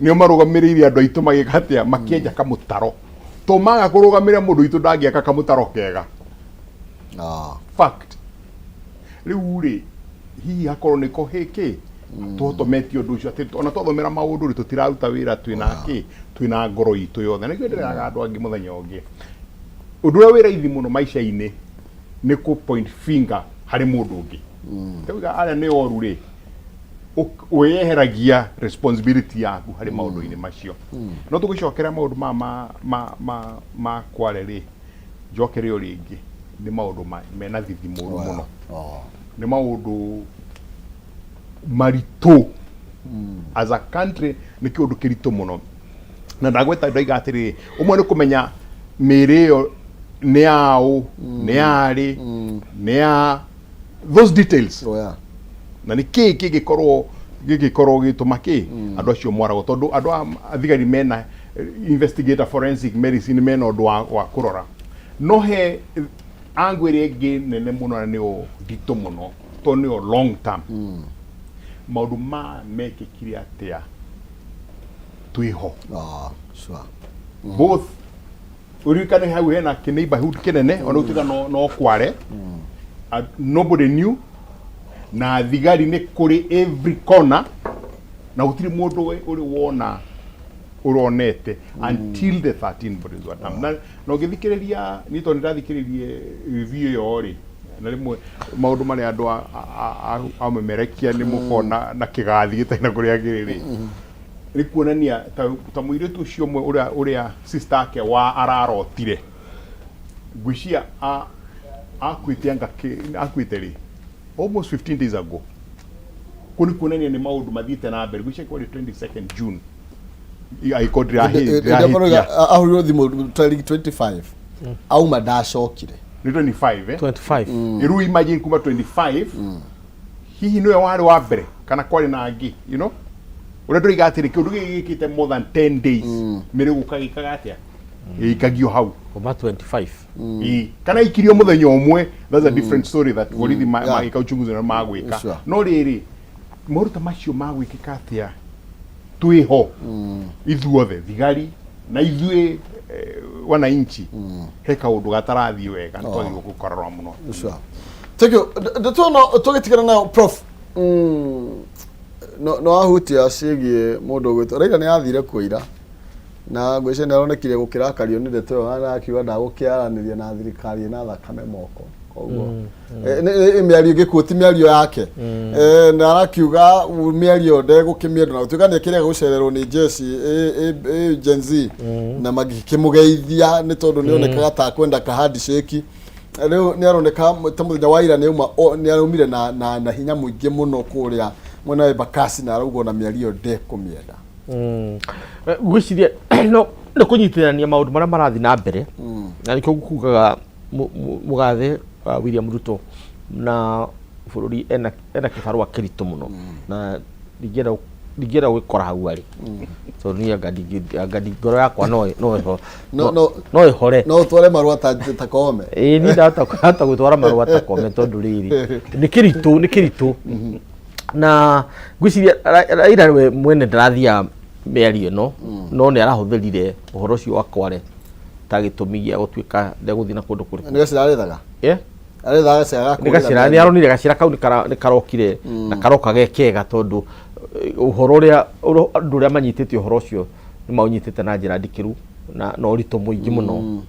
nĩo marũgamĩrĩire andũ aitũ magĩka atĩa, makĩenja kamũtaro. To maga kũrũgamĩrĩra mũndũ witũ ndangĩaka kamũtaro kega. Fact, rĩu rĩ, hihi hakorwo nĩko hĩkĩ tũhotometie ũndũ ũcio, atĩ ona twathomera maũndũ rĩ, tũtiraruta wĩra twĩna kĩ, twĩna ngoro itũ yothe. Na nĩkĩo ndĩreraga andũ angĩ mũthenya ũngĩ, ũndũ ũrĩa wĩ raithi mũno maica-inĩ nĩ kũ point finger harĩ mũndũ ũngĩ. Tauga arĩa nĩ oru rĩ, wĩyeheragia responsibility yaku harĩ maũndũ-inĩ macio. No tũgĩcokera maũndũ ma ma ma ma ma Kware rĩ, njokere o rĩngĩ, nĩ maũndũ mena thithi mũru mũno. Nĩ maũndũ maritũ as a country, nĩ kĩũndũ kĩritũ mũno. Na ndagweta ndaiga atĩrĩrĩ, ũmwe nĩ kũmenya mĩĩrĩ ĩyo nĩ yaũ, nĩ yarĩ, nĩ ya those details. Oh, yeah. Na nĩ kĩĩ kĩngĩkorwo gĩgĩtũma kĩ andũ acio moragwo, tondũ andũ a thigari mena investigator, forensic medicine, mena ũndũ wa kũrora. No he angle ĩrĩa ĩngĩ nene mũno na nĩyo nditũ mũno, tondũ nĩyo long term, maũndũ ma mekĩkire atĩa twĩho. Ah, sure. Both ũririkane hau hena kĩ neighborhood kĩnene, ona gũtuĩka no Kware. Nobody knew, na thigari nĩ kũrĩ every corner, na gũtirĩ mũndũ ũrĩ wona ũronete until the 13 bodies were dumped. Na ũngĩthikĩrĩria niĩ, tondũ nĩndathikĩrĩrie review ĩyo rĩ, na rĩmwe maũndũ marĩa andũ amemerekia nĩ mũkona na kĩgathi gĩtarĩ na kũrĩa kĩrĩ rĩ, Nĩ kuonania ta, ta mũirĩtu ũcio ũmwe ũrĩa ũrĩa sister ake wa ararotire ngwĩciria a- akuĩte anga kĩ- akuĩte rĩ almost 15 days ago. Kũu nĩ kuonania nĩ maũndũ mathiĩte na mbere. Ngwĩciria kwarĩ 22nd June, angĩkorwo ndĩrahĩtia. Ahũrirwo thimũ tarĩki 25, auma ndacokire. Nĩ 25, eh? 25. Rĩu imagine kuma 25, hihi nĩwe warĩ wa mbere kana kwarĩ na angĩ? You know ũrĩa ndũiga atĩrĩ, kĩũndũ gĩkĩ gĩkĩte more than 10 days, mĩrĩ gũka gĩkaga atĩa ĩikagio hau? Kuma 25. Ĩĩ. Kana ikirio mũthenya ũmwe, that's a different story that borithi magĩka uchunguzi na magwĩka. No rĩrĩ, maũndũ ta macio magwĩkĩka atĩa twĩho ithuothe, thigari na ithuĩ wananchi? He kaũndũ gatarathiĩ wega, nĩ twagĩrĩirwo gũkorora mũno. Sure. Thank you. Ndeto no tũgĩtigana nayo, Prof. No ahutia ciĩgiĩ mũndũ ũgwĩtwo Raila nĩ athire kũira na ngwĩciria nĩ aronekire gũkĩrakario nĩ ndeto ĩyo na akiuga ndagũkĩaranĩria na thirikari ĩna thakame moko. Koguo mĩario ĩngĩkuo ti mĩario yake. Na arakiuga mĩario ndegũkĩmĩenda na gũtuĩka nĩ akĩrega gũcererwo nĩ jeshi Gen Z na magĩkĩmũgeithia nĩ tondũ nĩ onekaga ta akwenda ka handshake. Rĩu nĩ aroneka ta mũthenya wa ira nĩ araumire na hinya mũingĩ mũno kũrĩa mwena wa Embakasi na arauga ona mĩario ĩyo ndekũmĩenda. Ngwĩciria no nĩ kũnyitithania maũndũ marĩa marathiĩ na mbere, na nĩkĩo kugaga mũgathe William Ruto na bũrũri ena kĩbarũa kĩritũ mũno, na ndingĩenda gwĩkora hau arĩ, tondũ niĩ anga ngoro yakwa no no ĩhore. No ũtware marũa ta Koome. Ĩĩ, niĩ ndahota gwĩtwara marũa ta Koome, tondũ rĩrĩ nĩ kĩritũ, nĩ kĩritũ. Na ngwĩciria Raila we mwene ndarathiaga mĩario ĩno, no nĩ arahũthĩrire ũhoro ũcio wa Kware ta gĩtũmi gĩa gũtuĩka ndegũthiĩ na kũndũ kũrĩkũ. Nĩ gacĩra arethaga. Eh? Arethaga gacĩra ga nĩ kũũrĩra gacĩra nĩ mĩario. Aronire gacĩra kau nĩ karokire na karoka ge kega, tondũ ũhoro ũrĩa andũ ũrĩa manyitĩte ũhoro ũcio nĩ maũnyitĩte na njĩra ndikĩru na ũritũ mũingĩ mũno.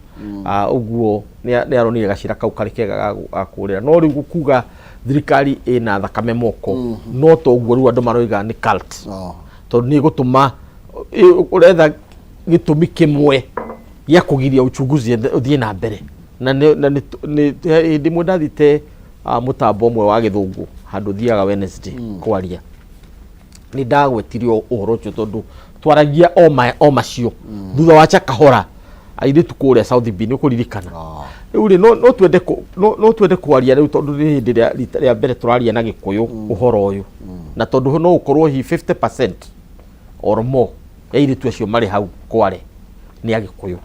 Ũguo nĩ aronire gacĩra kau karĩ kega ga kũũrĩra. No rĩu kuga thirikari ĩna thakame moko, no to ũguo rĩu andũ maroiga nĩ cult, tondũ nĩ ĩgũtũma ũretha gĩtũmi kĩmwe gĩa kũgiria uchunguzi ũthiĩ na mbere. Na nĩ hĩndĩ ĩmwe ndathite mũtambo ũmwe wa gĩthũngũ handũ thiaga Wednesday kwaria, nĩ ndagwetire ũhoro ũcio, tondũ twaragia o macio thutha wa Chakahora airĩtu kũrĩa South B, nĩ ũkũririkana. Rĩu rĩ, no twende kwaria rĩu, tondũ nĩ hĩndĩ rĩa rita rĩa mbere tũraria na Gĩkũyũ ũhoro ũyũ, na tondũ no ũkorwo hi 50% or more ya airĩtu acio marĩ hau Kware nĩ Agĩkũyũ.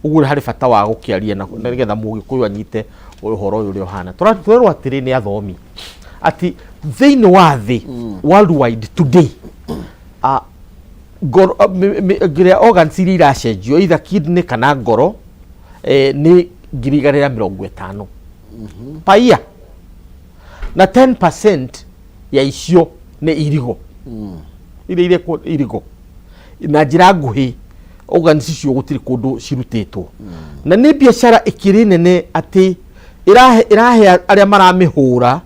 Ũguo harĩ bata wa gũkĩaria na nĩgetha Mũgĩkũyũ anyite ũhoro ũyũ ũrĩa ũhana. Tũrerwo atĩrĩ nĩ athomi atĩ thĩinĩ wa thĩ, worldwide today, ngoro, kĩrĩa organs iria iracenjio, either kidney kana ngoro, nĩ 150,000 per year, na 10% ya icio nĩ irigo iria irekwo irigo. Na njĩra nguhĩ, organs icio gũtirĩ kũndũ cirutĩtwo, na nĩ biacara ĩkĩrĩ nene atĩ ĩrahe arĩa maramĩhũra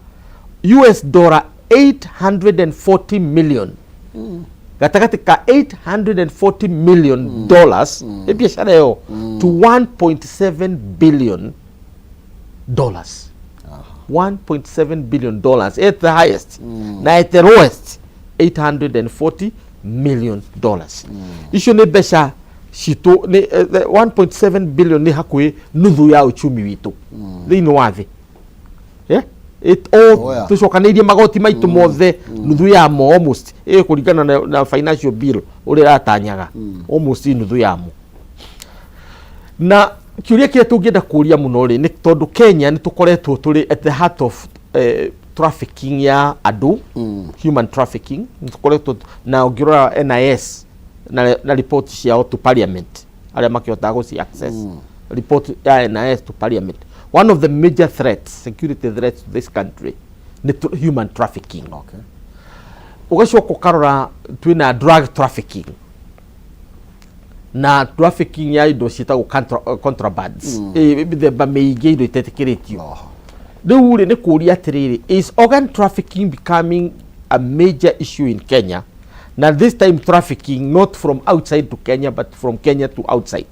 US dollar 840 million, gatagatĩ ka 840 million dollars nĩ biacara ĩyo to 1.7 billion dollars, 1.7 billion dollars at the highest, na at the lowest 840 million dollars. Icio nĩ mbeca citũ, nĩ the 1.7 billion nĩ hakuhĩ nuthu ya uchumi witũ thĩinĩ wa thĩ. Yeah? It all tũcokanĩirie magoti maitũ mothe, nuthu yamo almost, ĩ kũringana na financial bill ũrĩa ĩratanyaga, almost nuthu yamo. Na kĩũria kĩrĩa tũngĩenda kũria mũno rĩ, nĩ tondũ Kenya nĩ tũkoretwo tũrĩ at the heart of trafficking ya andũ, human trafficking, nĩ tũkoretwo na ũngĩrora NIS na report ciao to parliament, arĩa makĩhotaga gũci access report ya NIS to parliament, one of the major threats, security threats to this country nĩ human trafficking. Ũgacoka ũkarora twĩna drug trafficking na trafficking ya indo ciĩtagwo contrabands, mĩthemba mĩingĩ indo itetĩkĩrĩtio. Rĩu rĩ, nĩ kũũria atĩrĩrĩ, is organ trafficking becoming a major issue in Kenya? Na this time trafficking not from outside to Kenya but from Kenya to outside.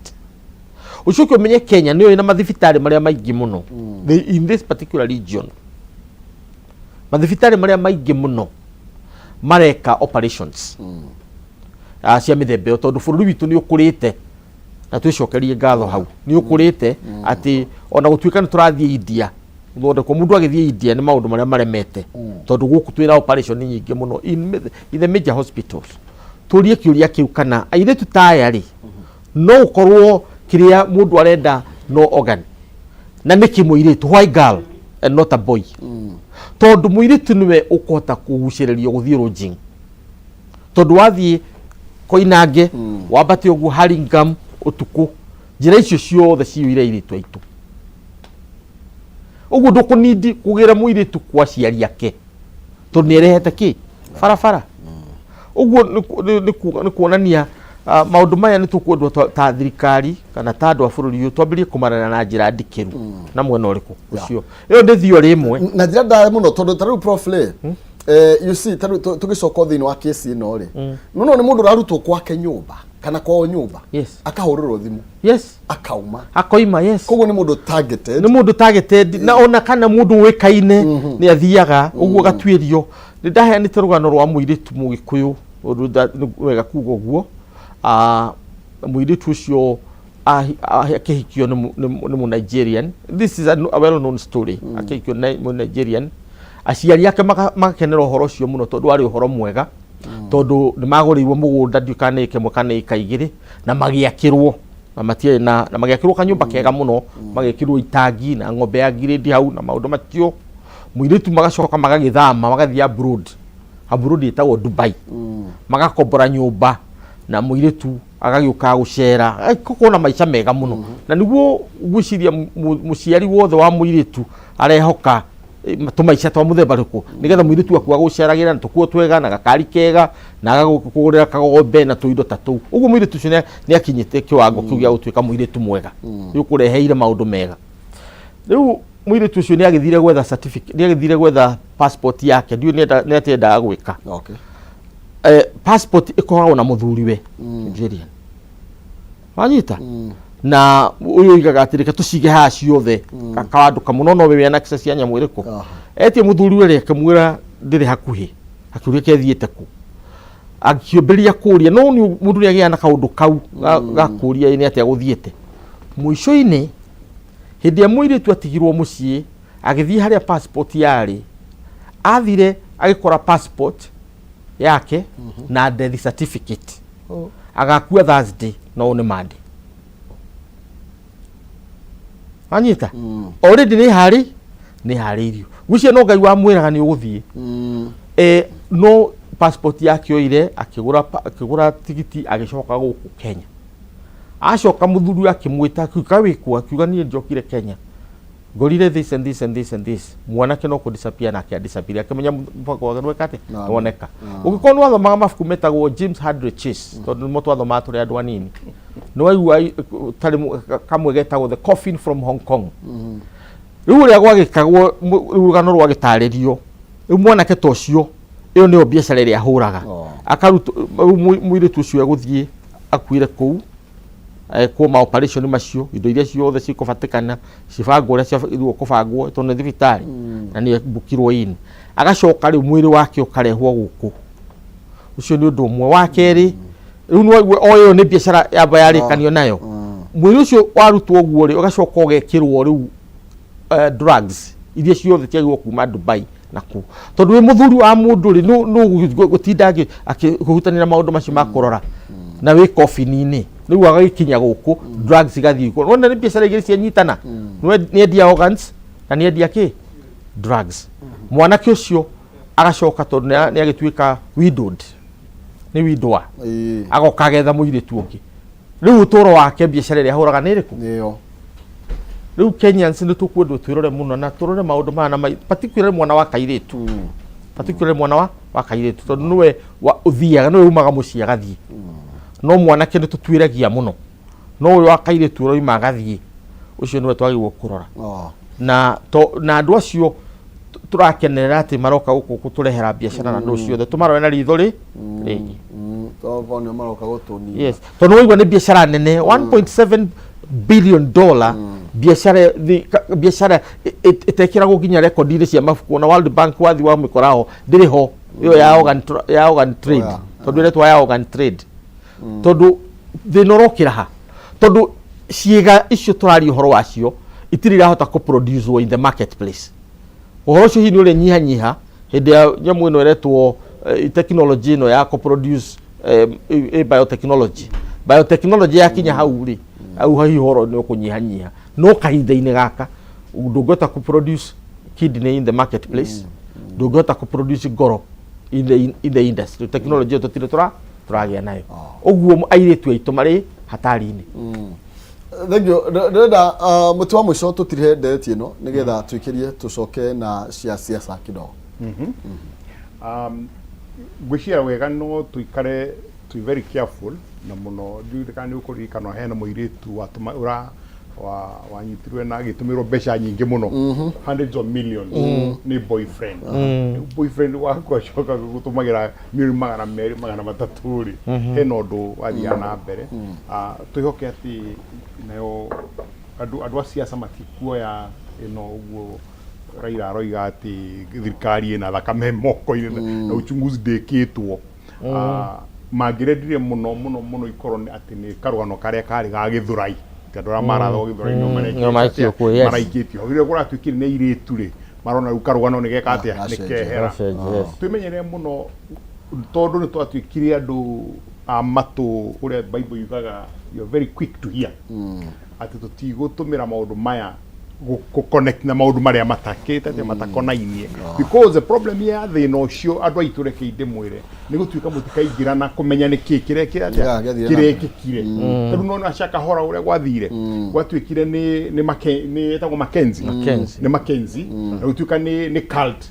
Ũcoke ũmenye Kenya nĩyo ĩna mathibitarĩ marĩa maingĩ mũno in this particular region, mathibitarĩ marĩa maingĩ mũno mareka operations cia mĩthemba ĩyo, tondũ bũrũri witũ nĩ ũkũrĩte, na twĩcokerie ngatho hau nĩ ũkũrĩte, atĩ ona gũtuĩka nĩ tũrathiĩ India gũthondekwo, mũndũ agĩthiĩ India nĩ maũndũ marĩa maremete, tondũ gũkũ twĩna operation nyingĩ mũno in the major hospitals. Tũrie kĩũria kĩu, kana airĩtu ta aya rĩ, no ũkorwo kĩrĩa mũndũ arenda no organ, na nĩkĩ mũirĩtu? Why girl and not a boy? Tondũ mũirĩtu nĩwe ũkũhota kũgucĩrĩrio gũthiĩ lodging, tondũ wathiĩ Koinange, wambate ũguo Hurlingham ũtukũ, njĩra icio ciothe ciyũire airĩtu aitũ. Ũguo ndũkũnindi kũgĩra mũirĩtu kwa aciari ake, tondũ nĩ erehete kĩ barabara. Ũguo nĩ kuonania maũndũ maya nĩ tũkwendwo ta thirikari kana ta andũ a bũrũri ũyũ twambĩrĩrie kũmarora na njĩra ndikĩru na mwena ũrĩkũ ũcio. Ĩyo nĩ theory ĩmwe. Na njĩra ndaya mũno, tondũ ta rĩu, Prof rĩ, you see, ta rĩu tũgĩcoka thĩinĩ wa kesi ĩno rĩ, no nĩ mũndũ ũrarutwo kwake nyũmba kana kwao nyũmba, akahũrĩrwo thimũ, akauma. Akoima, yes. Koguo nĩ mũndũ targeted. Nĩ mũndũ targeted, na ona kana mũndũ ũĩkaine nĩ athiaga ũguo agatuĩrio. Nĩ ndaheanĩte rũgano rwa mũirĩtu Mũgĩkũyũ, ũndũ nĩ wega kuga ũguo. Mũirĩtu ũcio akĩhikio nĩ mũ Nigerian. This is a well known story. Akĩhikio nĩ mũ Nigerian, aciari ake magakenera ũhoro ũcio mũno, tondũ warĩ ũhoro mwega, tondũ nĩ magũrĩirwo mũgũnda, ndiũ kana nĩ ĩka ĩmwe kana ĩka 2, na magĩakĩrwo na matiarĩ na magĩakĩrwo kanyũmba kega mũno, magĩkĩrwo itangi na ng'ombe ya ngirĩndi hau na maũndũ macio. Mũirĩtu magacoka magagĩthama, magathiĩ abroad. Abroad ĩtagwo Dubai. Magakombora nyũmba na mũirĩtu agagĩũka gũcera, gũkorwo na maica mega mũno. Na nĩguo ngwĩciria mũciari wothe wa mũirĩtu arehoka tũmaica twa mũthemba rĩkũ, nĩgetha mũirĩtu aku agũceragĩra na tũkuo twega na gakari kega na agagũkũgũrĩra kagombe na tũindo ta tũu. Ũguo mũirĩtu ũcio nĩ akinyĩte kĩwango kĩu gĩa gũtuĩka mũirĩtu mwega, nĩ ũkũreheire maũndũ mega. Rĩu mũirĩtu ũcio nĩ agĩthire gwetha certificate, nĩ agĩthire gwetha passport yake, ndiũĩ nĩ atĩa endaga gwĩka. Passport ĩkoragwo na mũthuriwe Nigerian, wanyita, na ũyũ oigaga atĩ reke tũcige haha ciothe kawandũ kamwe, no nowe wĩna access cia nyamũ ĩrĩkũ. Etie mũthuri we, akĩmwĩra ndĩrĩ hakuhĩ, akĩũria kethiĩte kũ, akĩambĩrĩria kũria, no nĩ mũndũ nĩ agĩaga na kaũndũ kau ga kũria nĩ atĩa gũthiĩte. Mũico-inĩ, hĩndĩ ĩrĩa mũirĩtu atigirwo mũciĩ, agĩthiĩ harĩa passport yarĩ, athire agĩkora passport yake na death certificate. Agakua Thursday, no nĩ Monday, wanyita. Already nĩ harĩirio gwĩciria no Ngai wamwĩraga nĩ ũgũthiĩ. No passport yake oire, akĩgũra tigiti, agĩcoka gũkũ Kenya. Acoka, mũthuri akĩmwĩta, akiuga wĩkũ? Akiuga niĩ njokire Kenya, ngorire this and this and this and this. Mwanake no kũdisappear nake adisappear, akĩmenya mũbango wake nĩweka atĩ nĩwoneka. Ũngĩkorwo nĩ wathomaga mabuku metagwo James Hadley Chase, tondũ nĩmo twathomaga tũrĩ andũ anini, nĩ waigua tarĩ kamwe getagwo The Coffin from Hong Kong. Rĩu ũrĩa gwagĩkagwo, rĩu rũgano rwagĩtarĩrio, rĩu mwanake ta ũcio, ĩyo nĩyo biacara ĩrĩa ahũraga. Akarutwo rĩu mũirĩtu ũcio egũthiĩ akuire kũu, ekwo ma operation macio, indo iria ciothe cikũbatikana cibangwo ũrĩa ciagĩrĩirwo kũbangwo, tondũ nĩ thibitarĩ na nĩ bukirwo in, agacoka rĩu mwĩrĩ wake ũkarehwo gũkũ. Ũcio nĩ ũndũ ũmwe. Wa kerĩ, rĩu nĩ waigua o ĩyo nĩ biacara yamba yarĩkanio nayo. Mwĩrĩ ũcio warutwo ũguo rĩ, ũgacoka ũgekĩrwo rĩu drugs iria ciothe ciagĩrĩirwo kuma Dubai na kũ, tondũ wĩ mũthuri wa mũndũ rĩ, nũ gũtinda akĩhutanĩra maũndũ macio ma kũrora na wĩ kobini-inĩ. Rĩu agagĩkinya gũkũ, drugs igathiĩ kuo. Wona nĩ biacara igĩrĩ cianyitana. Nĩ endia organs na nĩ endia kĩ drugs. Mwanake ũcio agacoka, tondũ nĩ agĩtuĩka widowed, nĩ widower, agoka agetha mũirĩtu ũngĩ. Rĩu ũtũro wake, biacara ĩrĩa ahũraga nĩ ĩrĩkũ? Nĩyo. Rĩu Kenyans nĩ tũkwendwo twĩrore mũno na tũrore maũndũ maya na particularly mwana wa kairĩtu, particularly mwana wa kairĩtu, tondũ nĩwe ũthiaga, nĩwe umaga mũciĩ agathiĩ. No mwanake nĩ tũtuĩragia mũno, no ũyũ wa kairĩtu ũroima agathiĩ, ũcio nĩwe twagĩrĩirwo kũrora. Na to na andũ acio tũrakenerera atĩ maroka gũkũ gũtũrehera biacara na andũ ciothe, tũmarore na ritho rĩ rĩngĩ. Tondũ nĩo maroka gũtũnina. Yes, tondũ waigua nĩ biacara nene, 1.7 billion dollar biacara, biacara ĩtekĩragwo nginya rekondi-inĩ cia mabuku. Ona World Bank wathi wa mĩkoraho ndĩrĩ ho ĩyo ya organ, ya organ trade. Tondũ ĩretwo ya organ trade, tondũ thĩna ũrokĩra ha? Tondũ ciĩga icio tũraria ũhoro wacio itirĩ irahota kũ produce in the marketplace. Ũhoro ũcio hihi nĩ ũrĩa nyihanyiha hĩndĩ ya nyamũ ĩno ĩretwo technology ĩno ya kũ produce, biotechnology. Biotechnology yakinya hau rĩ, hau hihi ũhoro nĩ ũkũnyihanyiha, no kahinda-inĩ gaka ndũngĩhota kũ produce kidney in the marketplace, ndũngĩhota kũ produce ngoro in the industry. Technology ĩyo tũtirĩ tũragĩa nayo. Ũguo airĩtu aitũ marĩ hatari-inĩ. Thank you. Ndĩrenda mũtĩ wa mũico tũtirihe ndereti ĩno nĩgetha twĩkĩrie tũcoke na cia siasa kidogo. Ngwĩciria wega no tũikare twi very careful na mũno. Ndiũĩ kana nĩ ũkũririkana hena mũirĩtu watũma ũra wa wanyitirwe na agĩtũmĩrwo mbeca nyingĩ mũno, hundreds of millions, nĩ boyfriend. Rĩu boyfriend waku acoka gũtũmagĩra milioni 200, 300 rĩ, hena ũndũ wathiaga na mbere. Ah, twĩhoke atĩ nayo andũ a siasa matikuoya ĩno ũguo. Raila aroiga atĩ thirikari ĩna thakame moko-inĩ na uchunguzi ndĩkĩtwo. Ah, mangĩrendire mũno mũno mũno ikorwo nĩ atĩ nĩ karũgano karĩa karĩ ga Gĩthũrai, ti andũ arĩa marathwo Gĩthũrai nĩo nĩo marekio kuo, yes. Maraikĩtio hau. Rĩrĩa kũratuĩkire nĩ airĩtu rĩ, marona rĩu karũgano nĩ geka atĩa? Nĩ Gacenjia. kehera. Gacenjia, yes. Twĩmenyerere mũno tondũ nĩ twatuĩkire andũ a matũ, ũrĩa Bible yugaga, you're very quick to hear, atĩ tũtigũtũmĩra maũndũ maya gũ connect na maũndũ marĩa matakĩte atĩ matakonainie, because the problem ya thĩna ũcio, andũ aitũ, reke ndĩmwĩre, nĩ gũtuĩka mũtikaingĩrana kũmenya nĩ kĩ kĩrekĩra atĩa. Yeah, gĩathire na mbere. Kĩrekĩkire. Tondũ nona Shakahola ũrĩa gwathire, gwatuĩkire nĩ ĩtagwo Mackenzie. Mackenzie. Nĩ Mackenzie, na gũtuĩka nĩ cult,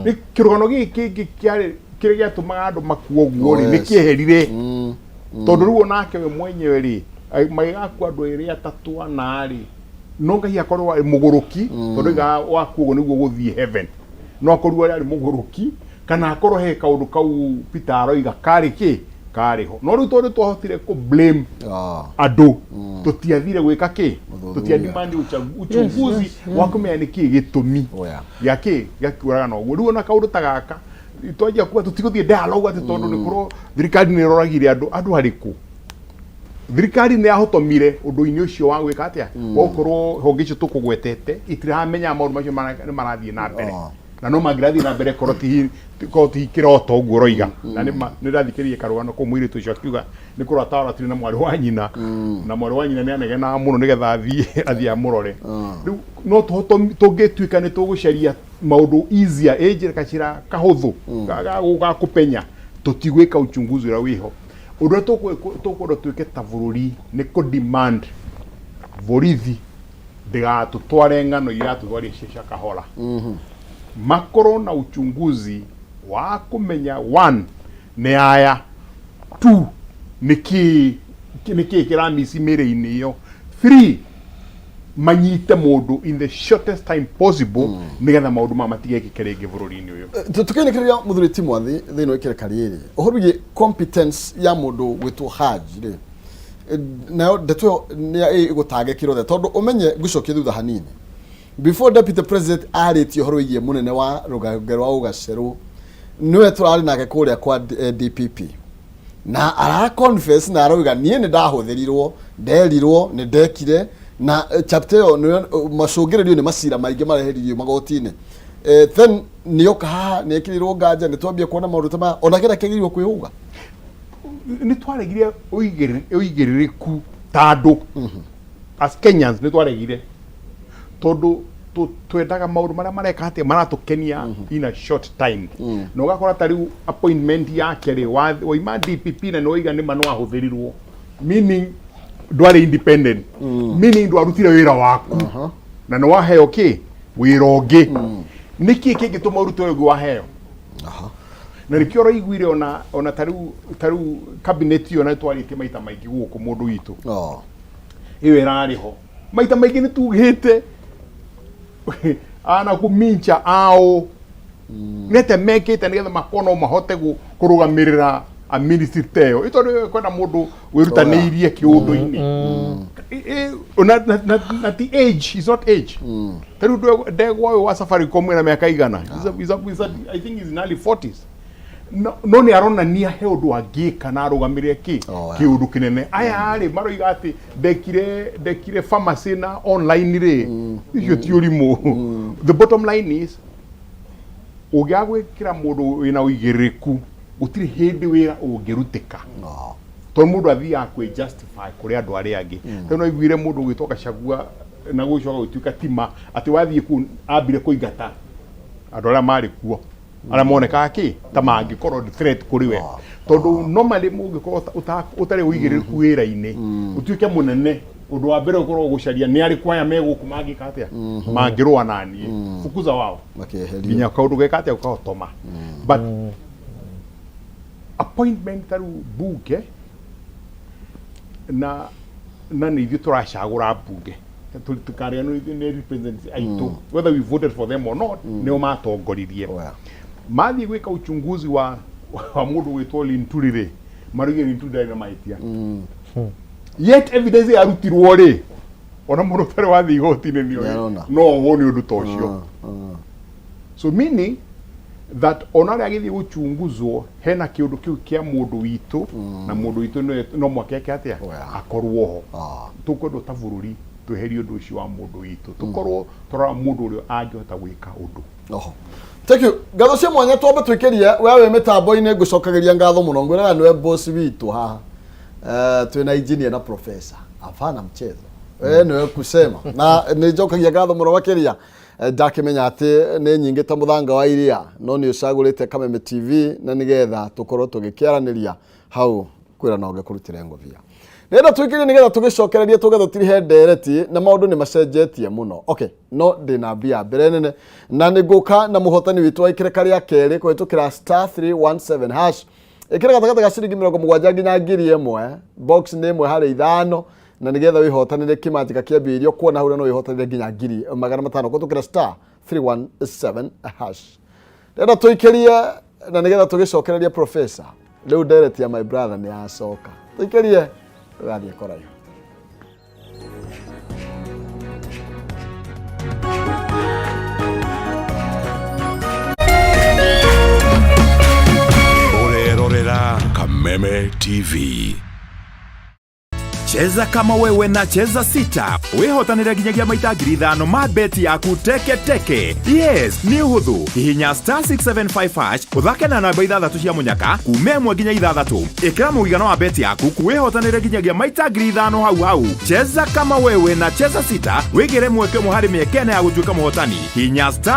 nĩ kĩrũgano gĩkĩ kĩngĩ kĩarĩ kĩrĩa gĩatũmaga andũ makua ũguo rĩ, nĩ kĩeherire, tondũ rĩu onake we mwenyewe rĩ, magĩgakua andũ erĩ, atatũ, ana rĩ, no Ngai akorwo arĩ mũgũrũki, tondũ iga wakua ũguo nĩguo gũthiĩ heaven, no akorwo arĩ mũgũrũki kana akorwo he kaũndũ kau Peter aroiga karĩ kĩ karĩ ho. No rĩu tondũ twahotire kũ blame andũ, tũtiathire gwĩka kĩ? Ũthuthuria. Tũtiadimandi uchunguzi wa kũmenya nĩ kĩ gĩtũmi Oh, yeah. gĩa kĩ gĩa kũragana ũguo. Rĩu ona kaũndũ ta gaka twanjia kuga tũtigũthiĩ dialogue atĩ tondũ nĩ kũrwo thirikari nĩ ĩroragire andũ, andũ arĩkũ? Thirikari nĩ yahotomire ũndũ-inĩ ũcio wa gwĩka atĩa, wa gũkorwo honge icio tũkũgwetete itiramenya maũndũ macio nĩ marathiĩ na mbere. Na no mangĩrathiĩ na mbere korwo ti kĩroto ũguo ũroiga. Na nĩ ma nĩ ndathikĩrĩirie karũgano kũu, mũirĩtu ũcio akiuga nĩ kũrota aratire na mwarĩ wa nyina, na mwarĩ wa nyina nĩ anegenaga mũno nĩgetha athiĩ amũrore. Rĩu no tũhotomi tũngĩtuĩka nĩ tũgũcaria maũndũ easier, ĩ njĩra gacĩra kahũthũ ga kũpenya, tũtigwĩka uchunguzi ũrĩa wĩho. Ũndũ ũrĩa tũkwenda twĩke ta bũrũri nĩ kũ demand borithi ndĩgatũtware ng'ano iratũtwaria cia Shakahola, makorwo na uchunguzi wa kũmenya, one, nĩ aya, two, nĩ kĩĩ kĩramici mĩrĩ-inĩ ĩyo, three, manyite mũndũ in the shortest time possible, nĩgetha maũndũ maya matigekĩke rĩngĩ bũrũri-inĩ ũyũ. Tũkĩinĩkĩrĩria, mũthuri ti Mwathi, thĩinĩ wa ikĩrĩka rĩrĩ, ũhoro wĩgiĩ competence ya mũndũ gwĩtwo Haji rĩ, nayo ndeto ĩyo nĩ ĩgũtangĩkĩrwo othe, tondũ ũmenye ngũcokie thutha hanini before deputy president arĩtie ũhoro wĩgiĩ mũnene wa rũgonge rwa ũgacerũ, nĩwe tũrarĩ nake kũrĩa kwa DPP, na ara confess na arauga niĩ nĩ ndahũthĩrirwo, nderirwo nĩ ndekire na chapter ĩyo nĩyo macũngĩrĩrio nĩ macira maingĩ mareheririo magoti-inĩ. Then nĩoka haha nĩekĩrirwo nganja, nĩ twambia kuona maũndũ ta maya ona kĩrĩa kĩagĩrĩirwo kwĩhũga. Nĩ twaregire ũigĩrĩrĩku ta andũ, as Kenyans nĩ twaregire, tondũ twendaga maũndũ marĩa mareka atĩa maratũkenia in a short time. Na ũgakora ta rĩu appointment yake rĩ, waima DPP na nĩ waiga nĩ ma nĩ wahũthĩrirwo, meaning ndwarĩ independent, meaning ndwarutire wĩra waku na nĩ waheo kĩ wĩra ũngĩ. Nĩ kĩ kĩngĩtũma ũrute ũyũ ũngĩ waheo? Na nĩkĩo ũraiguire ona ta rĩu cabinet ĩyo, na twarĩtie maita maingĩ gũkũ, mũndũ witũ, ĩyo ĩrarĩ ho maita maingĩ, nĩ tugĩte ana kũmincha ao nĩ atĩa mekĩte nĩgetha makorwo no mahote kũrũgamĩrĩra. A ministry ta ĩyo ĩtondũ kwĩna mũndũ wĩrutanĩirie kĩũndũ-inĩ. Na ti age is not age. Ta rĩu ndegwa ũyũ wa Safaricom ena mĩaka igana? He's a, I think he's in early 40s, no nĩ aronania he ũndũ angĩka na arũgamĩrĩre kĩ kĩũndũ kĩnene. Aya rĩ maroiga atĩ ndekire pharmacy na online rĩ, icio ti ũrimũ. The bottom line is, ũngĩaga gwĩkĩra mũndũ wĩna ũigĩrĩrĩku, gũtirĩ hĩndĩ wĩra ũngĩrutĩka, tondũ mũndũ athiaga kwĩ justify kũrĩ andũ arĩa angĩ. Tondũ no iguire mũndũ ũgwĩtwo Gachagua na gũcoka gũtuĩka tima atĩ wathiĩ kũu ambire kũingata andũ arĩa marĩ kuo, arĩa monekaga kĩ ta mangĩkorwo nĩ threat kũrĩ we, tondũ normally mũngĩkorwo ũtarĩ ũigĩrĩrĩku wĩra-inĩ, ũtuĩke mũnene, ũndũ wa mbere ũkorwo gũcaria nĩ arĩkũ aya me gũkũ mangĩka atĩa, mangĩrũa na niĩ, fukuza wao Makĩeherio. Nginya kaũndũ geka atĩa gũkahotoma. But appointment ta rĩu bunge na nĩ ithuĩ tũracagũra bunge, tũkarĩanwo nĩ representatives aitũ, whether we voted for them or not, nĩo matongoririe. Mathiĩ gwĩka uchunguzi wa mũndũ gwĩtwo Linturi rĩ, maroigire Linturi ndarĩ na mahĩtia, yet evidence yarutirwo rĩ, ona mũndũ ũtarĩ wathiĩ igoti-inĩ nĩoĩ Nĩarona. no ohwo nĩ ũndũ ta ũcio. So meaning that ona arĩa agĩthiĩ gũchunguzwo, hena kĩũndũ kĩu kĩa mũndũ witũ, na mũndũ witũ no mwaka eke atĩa, akorwo ho. Tũkwendwo ta bũrũri tweherie ũndũ ũcio wa mũndũ witũ, tũkorwo tũrora mũndũ ũrĩa angĩhota gwĩka ũndũ. Oho. Thank you. Ngatho cia mwanya twambe twĩkĩrie we wĩ mĩtambo-inĩ, ngũcokagĩria ngatho mũno, ngwĩraga nĩwe boss witũ haha. Twĩna engineer na professor. Hapana mchezo. We nĩwe kusema. Na nĩ njokagia ngatho mũno makĩria. Ndakĩmenya atĩ nĩ nyingĩ ta mũthanga wa iria, no nĩ ũcagũrĩte Kameme TV na nĩgetha tũkorwo tũgĩkĩaranĩria hau kwĩra na ũngĩkũrutĩre ngobia. Nĩgetha twĩkĩrie, nĩgetha tũgĩcokererie tũge tũtirihe ndereti na maũndũ nĩ macenjetie mũno. Okay, no ndĩna mbia mbere nene na nĩ ngũka na mũhotani witũ wa ikereka rĩa kerĩ kũhĩtũkĩra *317#. Ĩkĩra gatagatĩ ga ciringi 70 nginya 1000, box nĩ ĩmwe harĩ ithano, na nĩgetha wĩhotanĩre kĩmanjĩka kĩa mbia iria ũkuona hau, na no wĩhotanĩre nginya 500,000 kũhĩtũkĩra *317#. Ndĩrenda tũikĩrie na nĩgetha tũgĩcokereria professor. Rĩu ndereti ya my brother nĩ yacoka. Tũikĩrie, tũgathiĩ kũraihu. Ũrerorera Kameme TV. Cheza kama wewe na Cheza Sita wĩhotanĩre nginyagia maita 5,000 ma beti yaku teke teke. Yes, nĩ ũhũthũ. Hihinya *675# ũthake na namba ithathatũ cia mũnyaka kuma ĩmwe nginya ithathatũ. Ĩkĩra mũigana wa beti yaku wĩhotanĩre nginyagia maita 5,000 hau hau. Cheza kama wewe na Cheza Sita wĩgĩre mweke ũmwe harĩ mĩeke ĩna ya gũtuĩka mũhotani. Hihinya star